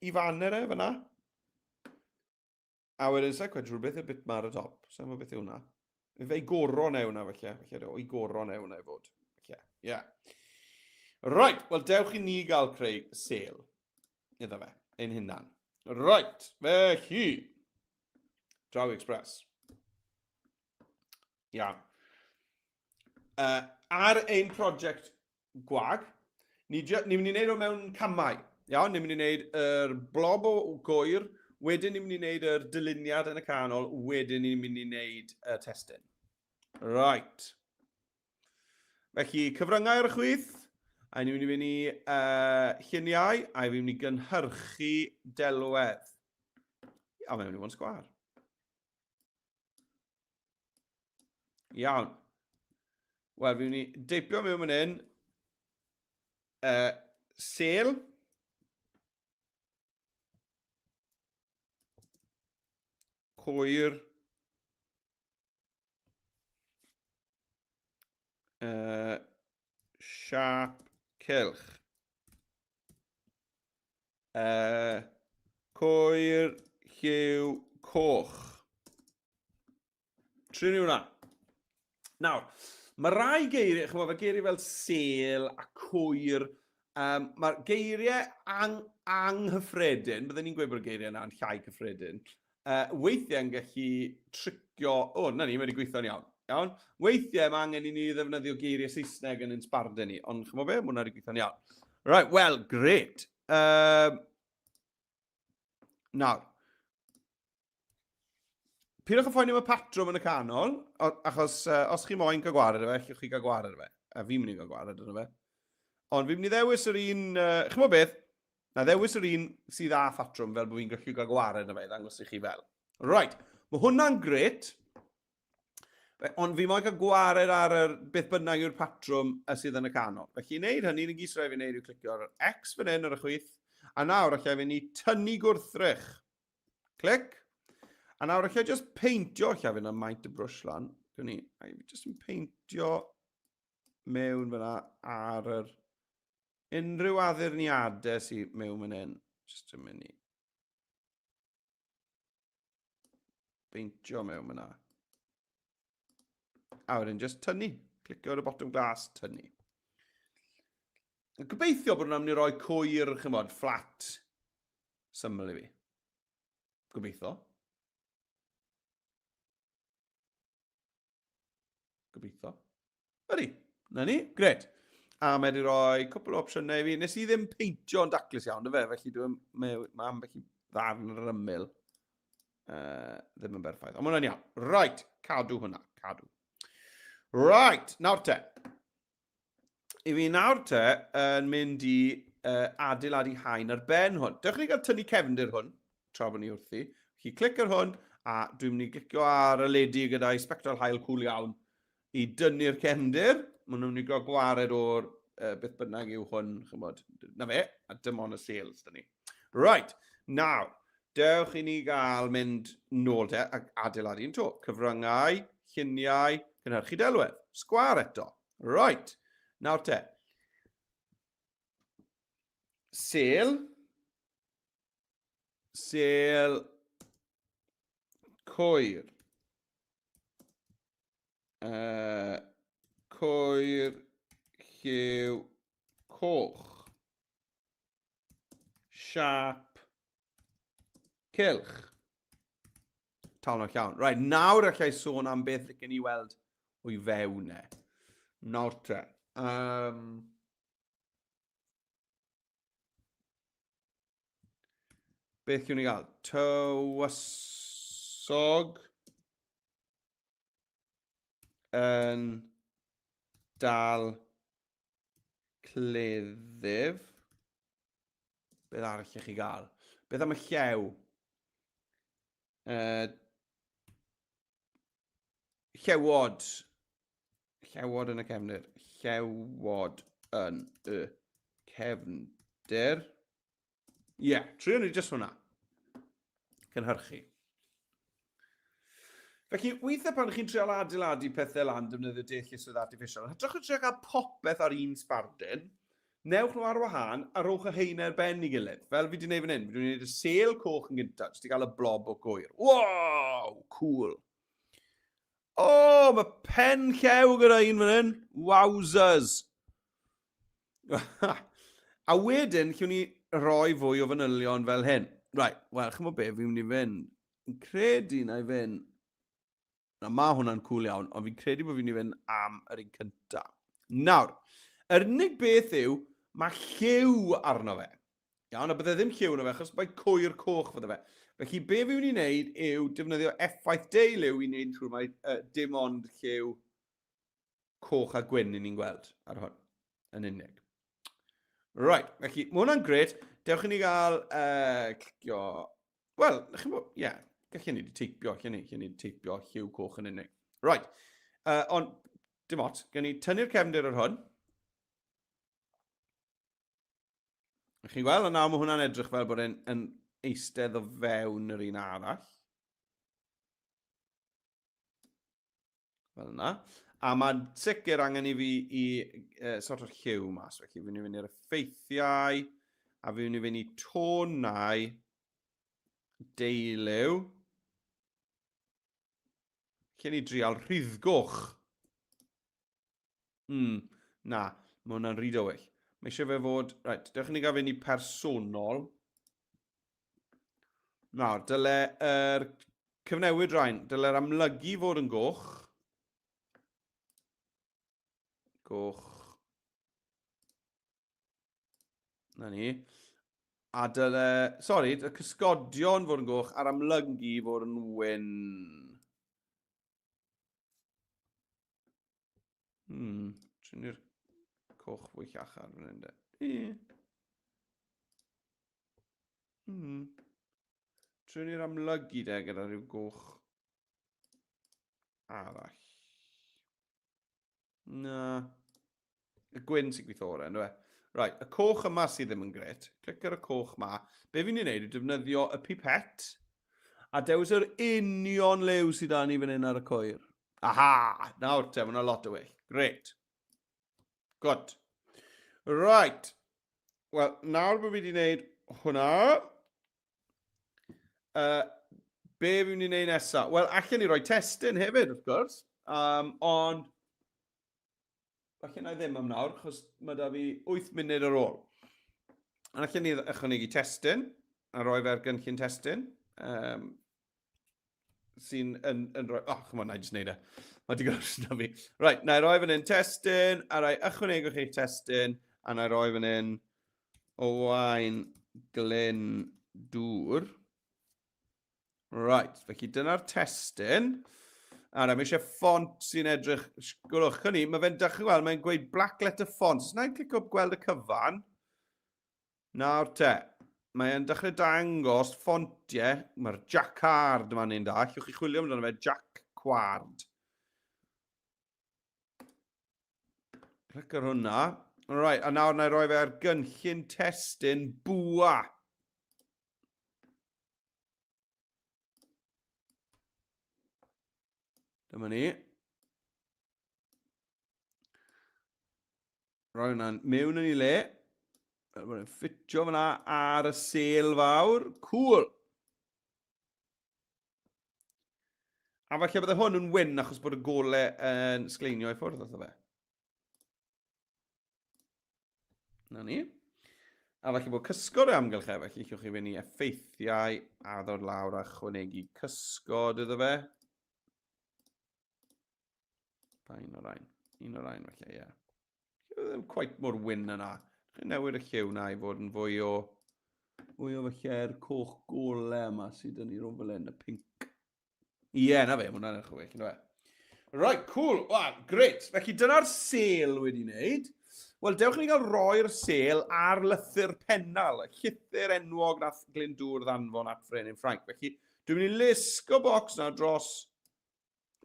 i faner e fyna? A wedyn, sa'n cwed rhywbeth y bit ma ar y top. Sa'n gwybod beth yw hwnna. Fe i goron e hwnna, felly. Felly, o'i goron e hwnna i fod. Felly, ie. Yeah. Right, wel dewch i ni gael creu sel iddo fe, ein hunan. Right, felly, Draw Express. Iawn. Ar ein prosiect gwag, ni, ni mynd i wneud o mewn camau. Iawn, ni'n mynd i wneud yr blob o gwyr, wedyn ni'n mynd i wneud yr dyluniad yn y canol, wedyn ni'n mynd i wneud y testun. Right. Felly, cyfryngau ar y chwith, a ni'n mynd i fynd i lluniau, a ni'n mynd i gynhyrchu delwedd. A mae'n mynd i fod yn sgwar. Iawn. Wel, fi'n mynd i deipio mewn fan hyn. Sel. Cwyr. Siap cylch. Cwyr lliw coch. Trin hwnna. Nawr, mae rai geiriau, chymod, mae geiriau fel sel a cwyr, mae'r geiriau ang anghyffredin, byddwn ni'n gweud bod y geiriau yna'n llai cyffredin, weithiau yn gallu tricio, o, na ni, mae wedi gweithio'n iawn. Iawn? Weithiau mae angen i ni ddefnyddio geiriau Saesneg yn ein sbardun ni, ond chymod be, mae hwnna wedi gweithio'n iawn. Right, well, great. Nawr, pidwch â phoeni am y patrwm yn y canol, achos os chi moyn cael gwared o fe, allwch chi gael gwared o fe. A fi'n mynd i gael gwared o fe. Ond fi'n mynd i ddewis yr un... Chymod beth? Na ddewis yr un sydd â phatrwm fel bod fi'n gallu cael gwared o fe, ddangos i chi fel. Right, mae hwnna'n gret. Ond fi moyn cael gwared ar yr beth bynnag yw'r patrwm y sydd yn y canol. Felly i wneud hynny, yn gyd sydd rhaid fi wneud yw clicio ar yr X fan hyn ar y chwith, a nawr allai fi ni tynnu gwrthrych. Clic. A nawr allai just peintio, allai fynd am maint y brwsh lan. Gwni ni, a fi just yn peintio mewn fyna ar yr unrhyw addurniadau sydd mewn fan hyn. Just yn mynd i beintio mewn fyna. A wedyn just tynnu. Clicio ar y botwm glas, tynnu. Gobeithio bod hwnna'n mynd i roi cwyr, chymod, fflat syml i fi. Gobeithio. Gobeithio. Ydy, na ni, gret. A mae wedi rhoi cwpl o opsiynau i fi. Nes i ddim peintio yn daclus iawn, dy fe, felly dwi'n, mae, mae ambell i ddarn ar yr ymyl. Ddim yn berffaith. Ond mae hwnna'n iawn. Right, cadw hwnna, cadw. Right, nawr te. I fi nawr te yn mynd i adeiladu haen ar ben hwn. Dewch ni gael tynnu cefndir hwn, tra bod ni wrthi. Chi clic ar hwn, a dwi'n mynd i glicio ar y ledi gyda'i spectral hael cwl iawn i dynnu'r cefndir. Maen nhw'n mynd i gael gwared o'r beth bynnag yw hwn, chymod. Na fe, a dim ond y sales dyn ni. Right, nawr, dewch i ni gael mynd nôl te ac adeiladu un to. Cyfryngau, lluniau, cynhyrchu delwedd. Sgwar eto. Right, nawr te. Sel. Sel. Cwyr. Cwyr lliw coch. Siap cylch. Tal nhw llawn. Right, nawr allai sôn am beth licen i weld o'i fewn e. Nawr te. Beth yw'n ni gael? Tywysog yn dal cleddyf. Beth arall i chi gael? Beth am y llew? Llewod. Llewod yn y cefndir. Llewod yn y cefndir. Ie, yeah, trio ni jyst hwnna. Cynhyrchu. Felly, weithiau pan chi'n trial adeiladu pethau lan defnyddio deallusrwydd artiffisial, yn hytrach na trio cael popeth ar un sbardun, newch nhw ar wahân a rowch y rheina ar ben i gilydd. Fel fi wedi gwneud fan hyn, fi wedi gwneud y sêl coch yn gyntaf, jyst i gael y blob o gwyr. Wow, cool. O, oh, mae pen llew gyda un fan hyn. Wowzers. A wedyn, llwn ni roi fwy o fanylion fel hyn. Right, wel, chymod be, fi'n mynd i fynd. Fi'n credu na i fynd... Na, mae hwnna'n cool iawn, ond fi'n credu bod fi'n mynd i fynd am yr un cynta. Nawr, yr unig beth yw, mae lliw arno fe. Iawn, a bydde ddim lliw arno fe, achos mae cwyr coch fydde fe. Felly, be fi'n mynd i wneud yw defnyddio effaith deiliw i wneud siŵr mai dim ond lliw coch a gwyn i ni'n gweld ar hwn, yn unig. Right, felly, mae hwnna'n gret. Dewch i ni gael clicio... Wel, chi'n bod, ie, yeah, gallen ni wedi teipio, allen ni, allen ni wedi teipio lliw coch yn unig. Right, ond dim ots, gen i tynnu'r cefndir ar hwn. Chi'n gweld, ond nawr mae hwnna'n edrych fel bod e'n yn eistedd o fewn yr un arall. Fel yna. A mae'n sicr angen i fi i sort o'r lliw mas. Felly fi'n mynd i fynd i'r effeithiau, a fi'n mynd i fynd i tonau deuliw. Lle ni drial rhuddgoch. Na, mae hwnna'n rhy dywyll. Mae eisiau fe fod... Right, dewch i ni gael fynd i personol. Nawr, dyle yr cyfnewid rhain, dyle'r amlygu fod yn goch. Goch. Na ni. A dyle... Sori, y cysgodion fod yn goch a'r amlygu fod yn wyn. Trin i'r coch fwy llachar fan hyn de. Trin i'r amlygu de gyda rhyw goch arall. Na. Y gwyn sy'n gweithio orau, ynddo e? Right, y coch yma sydd ddim yn gret. Clic ar y coch ma. Be fi'n ei wneud yw defnyddio y pipet a dewis yr union liw sydd â ni fan hyn ar y cwyr. Aha! Nawr te, mae hwnna lot o well. Great. Good. Right. Wel, nawr bod fi wedi gwneud hwnna, be fi'n mynd i wneud nesaf? Wel, allan ni roi testun hefyd, wrth gwrs. Ond, falle na i ddim am nawr, achos mae da fi 8 munud ar ôl. Ond allan ni ychwanegu testun, a roi fe ar gynllun testun. Sy'n yn, yn rhoi... Oh, come on, na i jyst neud e. Mae digon o na fi. Right, na i roi fan hyn testun, a rhoi ychwanegwch eich testun, a na i roi fan hyn Owain Glyn Dŵr. Right, felly dyna'r testun. A na, mae eisiau ffont sy'n edrych... Gwelwch, hynny, mae fe'n dechrau gweld, mae'n gweud black letter font. Os na i'n clicio gweld y cyfan, Nawr te, mae e'n dechrau dangos ffontiau, mae'r Jacquard yma'n un da, allwch chi chwilio amdano fe, Jacquard. Clic ar hwnna. Right, a nawr na i roi fe ar gynllun testun bwa. Dyma ni. Rhoi hwnna'n mewn yn ei le. Fel bod e'n ffitio fyna ar y sel fawr. Cool. A falle bydde hwn yn wyn achos bod y gole yn sgleinio i ffwrdd wrtho fe. Na ni. A falle bod cysgod o amgylch e, felly allwch chi fynd i effeithiau a ddod lawr a chwanegu cysgod iddo fe. Pa un o'r rhain? Un o'r rhain felly, ie. Yeah. Ddim quite mor wyn yna. Chi'n newid y lliw na i fod yn fwy o fwy o felly'r coch gole yma sydd yn ei rhwng fel hyn, y pink. Ie, yeah, na fe, mae hwnna'n edrych yn well, ynddo fe? Right, cool. Wow, great. Felly dyna'r sel wedi wneud. Wel, dewch i ni gael roi'r sel ar lythyr pennal, y llythyr enwog nath Glyndŵr ddanfon at Frenin Ffrainc. Felly, dwi'n mynd i lusgo bocs na dros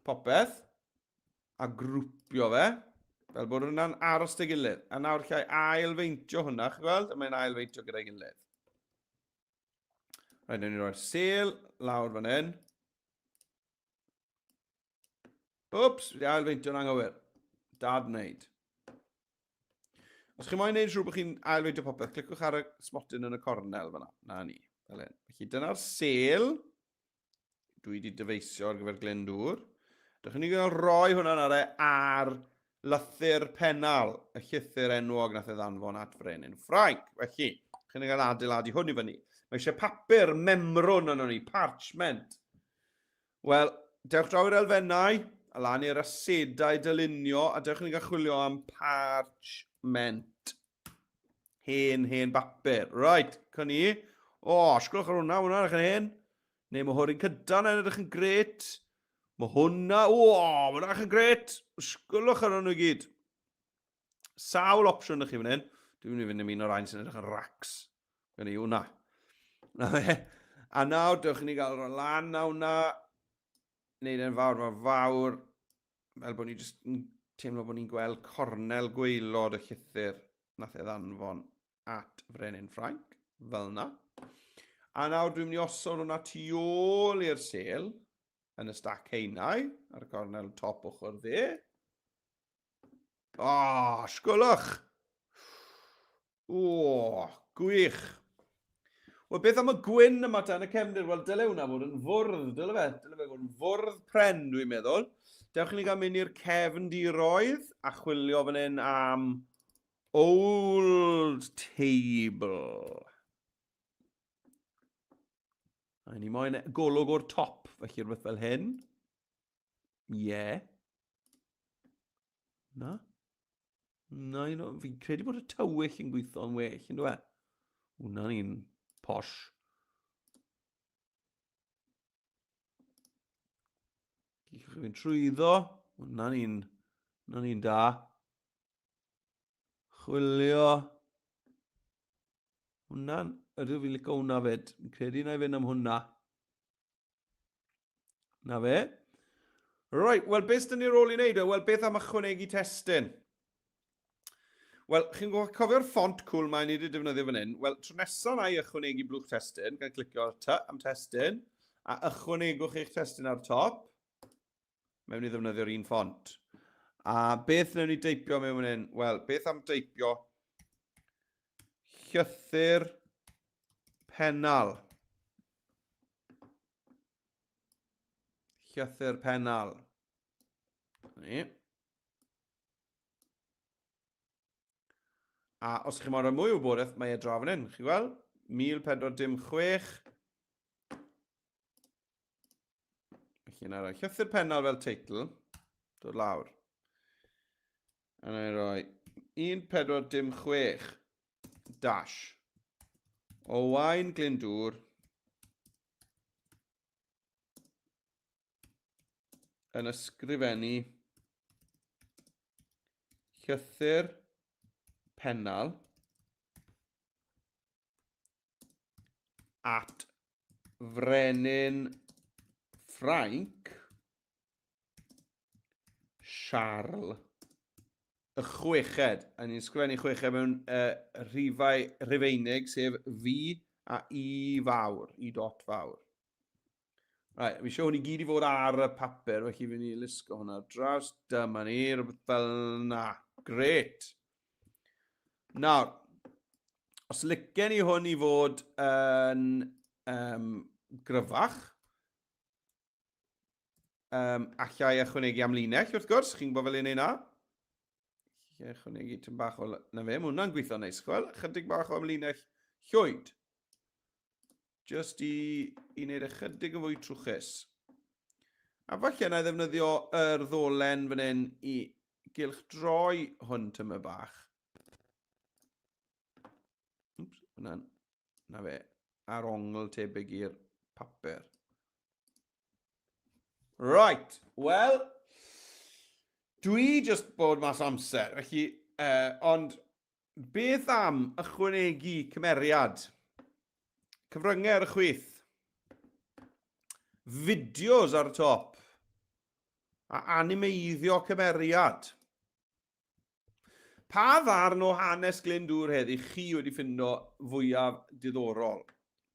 popeth a grwpio fe, fel bod hwnna'n aros dy gilydd. A nawr llai ail-feintio hwnna, chi'n gweld? A mae'n ail-feintio gyda'i gilydd. Rhaid, newn ni roi'r sel lawr fan hyn. Wps, wedi ail-feintio'n anghywir. Dad wneud. Os chi moyn gwneud siŵr bod chi'n ail-feintio popeth, cliciwch ar y smotyn yn y cornel fan'na. Na ni, fel hyn. Felly dyna'r sel. Dwi wedi dyfeisio ar gyfer Glyndŵr. Dych chi'n gael rhoi hwnna nawr e ar lythyr pennal, y llythyr enwog nath e ddanfon at Frenin Ffrainc. Felly, chi'n gael adeiladu hwn i fyny. Mae eisiau papur memrwn yno ni, parchment. Wel, dewch draw i'r elfennau, a lan i'r asedau dylunio, a dewch i ni gael chwilio am parchment. Hen, hen bapur. Right, co ni. O, oh, sgwlwch ar hwnna, hwnna'n edrych yn hen. Neu mae hwn yn cyntaf na'n edrych yn gret. Mae hwnna, o, oh, mae hwnna'n edrych yn gret. Sgwlwch ar hwnnw i gyd. Sawl opsiwn ych chi fan hyn. Dwi'n mynd i fynd am un o'r rhain sy'n edrych yn racs. Gan i hwnna. Na fe. A nawr, dewch i ni gael rhan lan na hwnna. Neud e'n fawr, fawr, fawr. Fel bod ni jyst yn teimlo bod ni'n gweld cornel gwaelod y llythyr nath e ddanfon at Frenin Ffrainc, fel yna. A nawr dwi'n mynd i osod hwnna tu ôl i'r sel yn y stac haenau ar y cornel top ochr dde. O, oh, sgwlwch! O, gwych! Wel, beth am y gwyn yma ta yn y cefndir? Wel, dyle hwnna fod yn fwrdd, dyle fe? Dyle fe fod yn fwrdd pren, dwi'n meddwl. Dewch i ni gael mynd i'r cefndiroedd a chwilio fan hyn am old table. A ni moyn golwg o'r top, felly rhywbeth fel hyn. Ie. Yeah. Na? Na, un o... Fi'n credu bod y tywyll yn gweithio'n well, yn dweud? Hwna'n un posh. Gallwch chi fynd trwyddo. Hwna'n un... Hwna'n un da. Chwilio. Hwna'n... Ydw, fi'n licio hwnna fyd. Fi'n credu na i fynd am hwnna. Na fe. Right, wel, beth sydd ni'r ôl i wneud? Wel, beth am ychwanegu testun? Wel, chi'n cofio'r ffont cwl mae ni wedi defnyddio fan hyn? Wel, tro nesaf na i ychwanegu blwch testun, gan clicio ar T am testun, a ychwanegwch eich testun ar top, mewn i ddefnyddio'r un ffont. A beth wnawn ni deipio mewn fan hyn? Wel, beth am deipio llythyr pennal? Llythyr pennal. Ni. A os chi'n moyn rhoi mwy o wybodaeth, mae e draw fan hyn. Chi'n gweld? 1406. Felly yna rhoi llythyr pennal fel teitl. Dod lawr. A na i roi 1406 dash. Owain Glyndŵr yn ysgrifennu llythyr pennal at Frenin Ffrainc, Charles y Chweched. A ni'n sgrifennu chweched mewn rhifau rhufeinig, sef V a I fawr, I dot fawr. Right, fi eisiau hwn i gyd i fod ar y papur, felly fi'n i lusgo hwnna ar draws. Dyma ni, rhywbeth fel na. Gret. Nawr, os licen i hwn i fod yn um, gryfach, um, allai ychwanegu amlinell wrth gwrs, chi'n gwybod fel un ei na. Allai ychwanegu tyn bach o... Na fe, mae hwnna'n gweithio neis, chwel. Chydig bach o amlinell llwyd. Just i, i wneud ychydig yn fwy trwchus. A falle na i ddefnyddio yr ddolen fan hyn i gylch droi hwn tyma bach. Oops, hwnna'n, na fe, ar ongl tebyg i'r papur. Right, wel, dwi just bod mas amser, felly, ond beth am ychwanegu cymeriad? Cyfryngau ar y chwith. Fideos ar y top. A animeiddio cymeriad. Pa ddarn o hanes Glyndŵr heddi chi wedi ffindo fwyaf diddorol?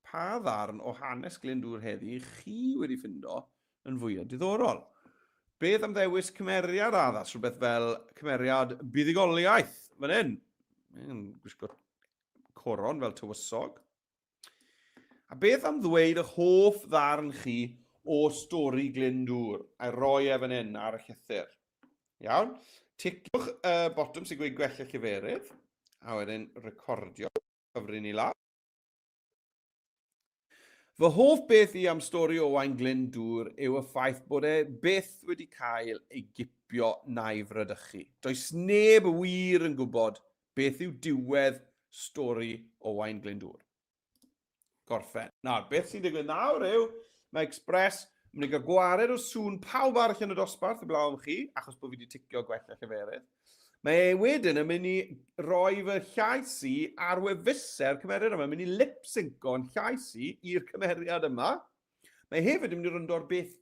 Pa ddarn o hanes Glyndŵr heddi chi wedi ffindo yn fwyaf diddorol? Beth am ddewis cymeriad addas, rhywbeth fel cymeriad buddugoliaeth fan hyn? Mae'n gwisgo coron fel tywysog. A beth am ddweud eich hoff ddarn chi o stori Glyndŵr a'i roi e fan hyn ar y llythyr? Iawn? Ticiwch y botwm sy'n gweud gwella lleferydd, a wedyn recordio cyfri ni lawr. Fy hoff beth i am stori Owain Glyndŵr yw y ffaith bod e byth wedi cael ei gipio na'i fradychu. Does neb wir yn gwybod beth yw diwedd stori Owain Glyndŵr. Gorffen. Nawr, beth sy'n digwydd nawr yw, mae Express yn mynd i gael gwared o sŵn pawb arall yn y dosbarth, heblaw am chi, achos bod fi wedi ticio gwella lleferydd. Mae e wedyn yn mynd i roi fy llais i ar wefusau'r cymeriad yma. Mae'n mynd i lip-synco'n llais i i'r cymeriad yma. Mae hefyd yn mynd i ryndo ar beth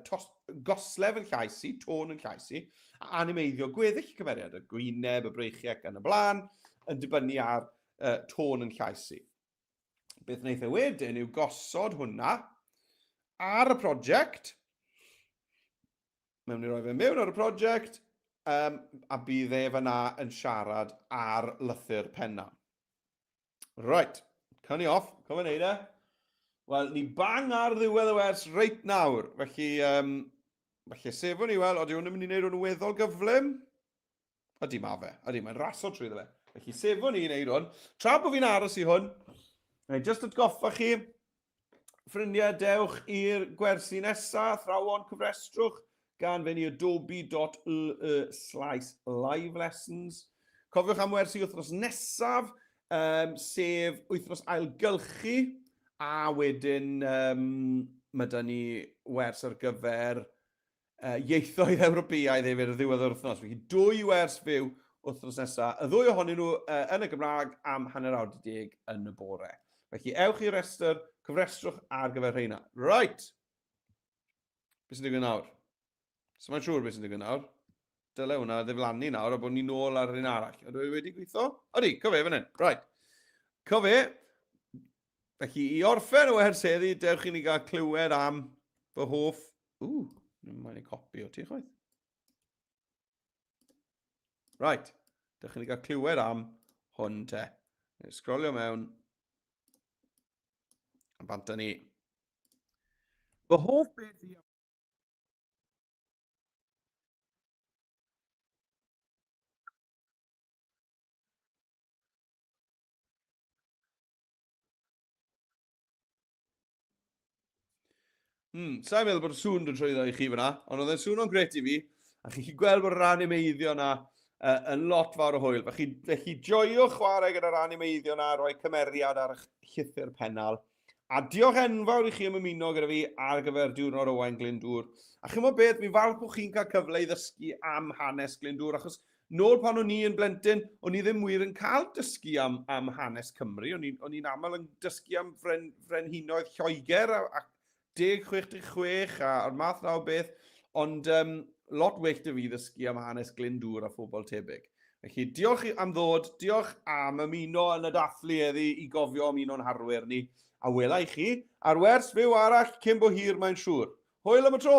tos, goslef yn llais i, tôn yn llais i, a animeiddio gweddill y cymeriad, y gwyneb, y breichiau ac yn y blaen, yn dibynnu ar tôn yn llais i. Beth wnaeth e wedyn yw gosod hwnna ar y prosiect. Mewn i roi fe mewn ar y prosiect. um, a bydd e fyna yn siarad ar lythyr penna. Right, cynni off, cofio wneud e. Wel, ni bang ar ddiwedd y wers reit nawr, felly, um, felly sefwn ni weld, oeddi hwn yn mynd i wneud hwn yn weddol gyflym? Ydy, mae fe. Ydy, mae'n raso trwy fe. Felly, sefwn ni i wneud hwn. Tra bod fi'n aros i hwn, na i jyst atgoffa chi, ffrindiau, dewch i'r gwersi nesaf, athrawon, cyfrestrwch gan fynd i adobe.ly slash live lessons. Cofiwch am wersi wythnos nesaf, um, sef wythnos ailgylchu, a wedyn um, mae da ni wers ar gyfer uh, ieithoedd Ewropeaidd hefyd ar ddiwedd yr wythnos. Felly dwy wers fyw wythnos nesaf, y ddwy ohonyn nhw uh, yn y Gymraeg am 10:30 yn y bore. Felly ewch i'r rhestr, cyfrestrwch ar gyfer rheina. Right! Beth sy'n digwydd nawr? So mae'n siŵr beth sy'n digwydd nawr. Dyle hwnna ddiflannu nawr a bod ni'n nôl ar yr un arall. Ydw i wedi gweithio? Ydy, cyfe fan hyn. Right. Cyfe. Felly, i orffen y wers heddi, dewch i ni gael clywed am fy hoff Ww, mae'n ei copi o ti chwaith. Right, dewch i ni gael clywed am hwn te. Neu sgrolio mewn. A bant â ni. Fy hoff beth i Hmm, sa'n meddwl bod y sŵn dod trwyddo i chi fyna, ond oedd e'n sŵno'n gret i fi, a chi'n gweld bod yr animeiddio na uh, yn lot fawr o hwyl. Felly, felly joiwch chwarae gyda'r animeiddio na, rhoi cymeriad ar eich llythyr pennal. A diolch enfawr i chi am ymuno gyda fi ar gyfer diwrnod Owain Glyndŵr. A chymod beth, fi'n falch bod chi'n cael cyfle i ddysgu am hanes Glyndŵr, achos nôl pan o'n i yn blentyn, o'n i ddim wir yn cael dysgu am, am hanes Cymru. O'n i'n i'n aml yn dysgu am fren, frenhinoedd Lloegr a, a 1066 a'r math na o beth, ond um, lot well dy fi ddysgu am hanes Glyndŵr a phobl tebyg. Felly, diolch am ddod, diolch am ymuno yn y dathlu heddi i gofio am un o'n harwyr ni, a wela i chi ar wers fyw arall cyn bo hir mae'n siŵr. Hwyl am y tro!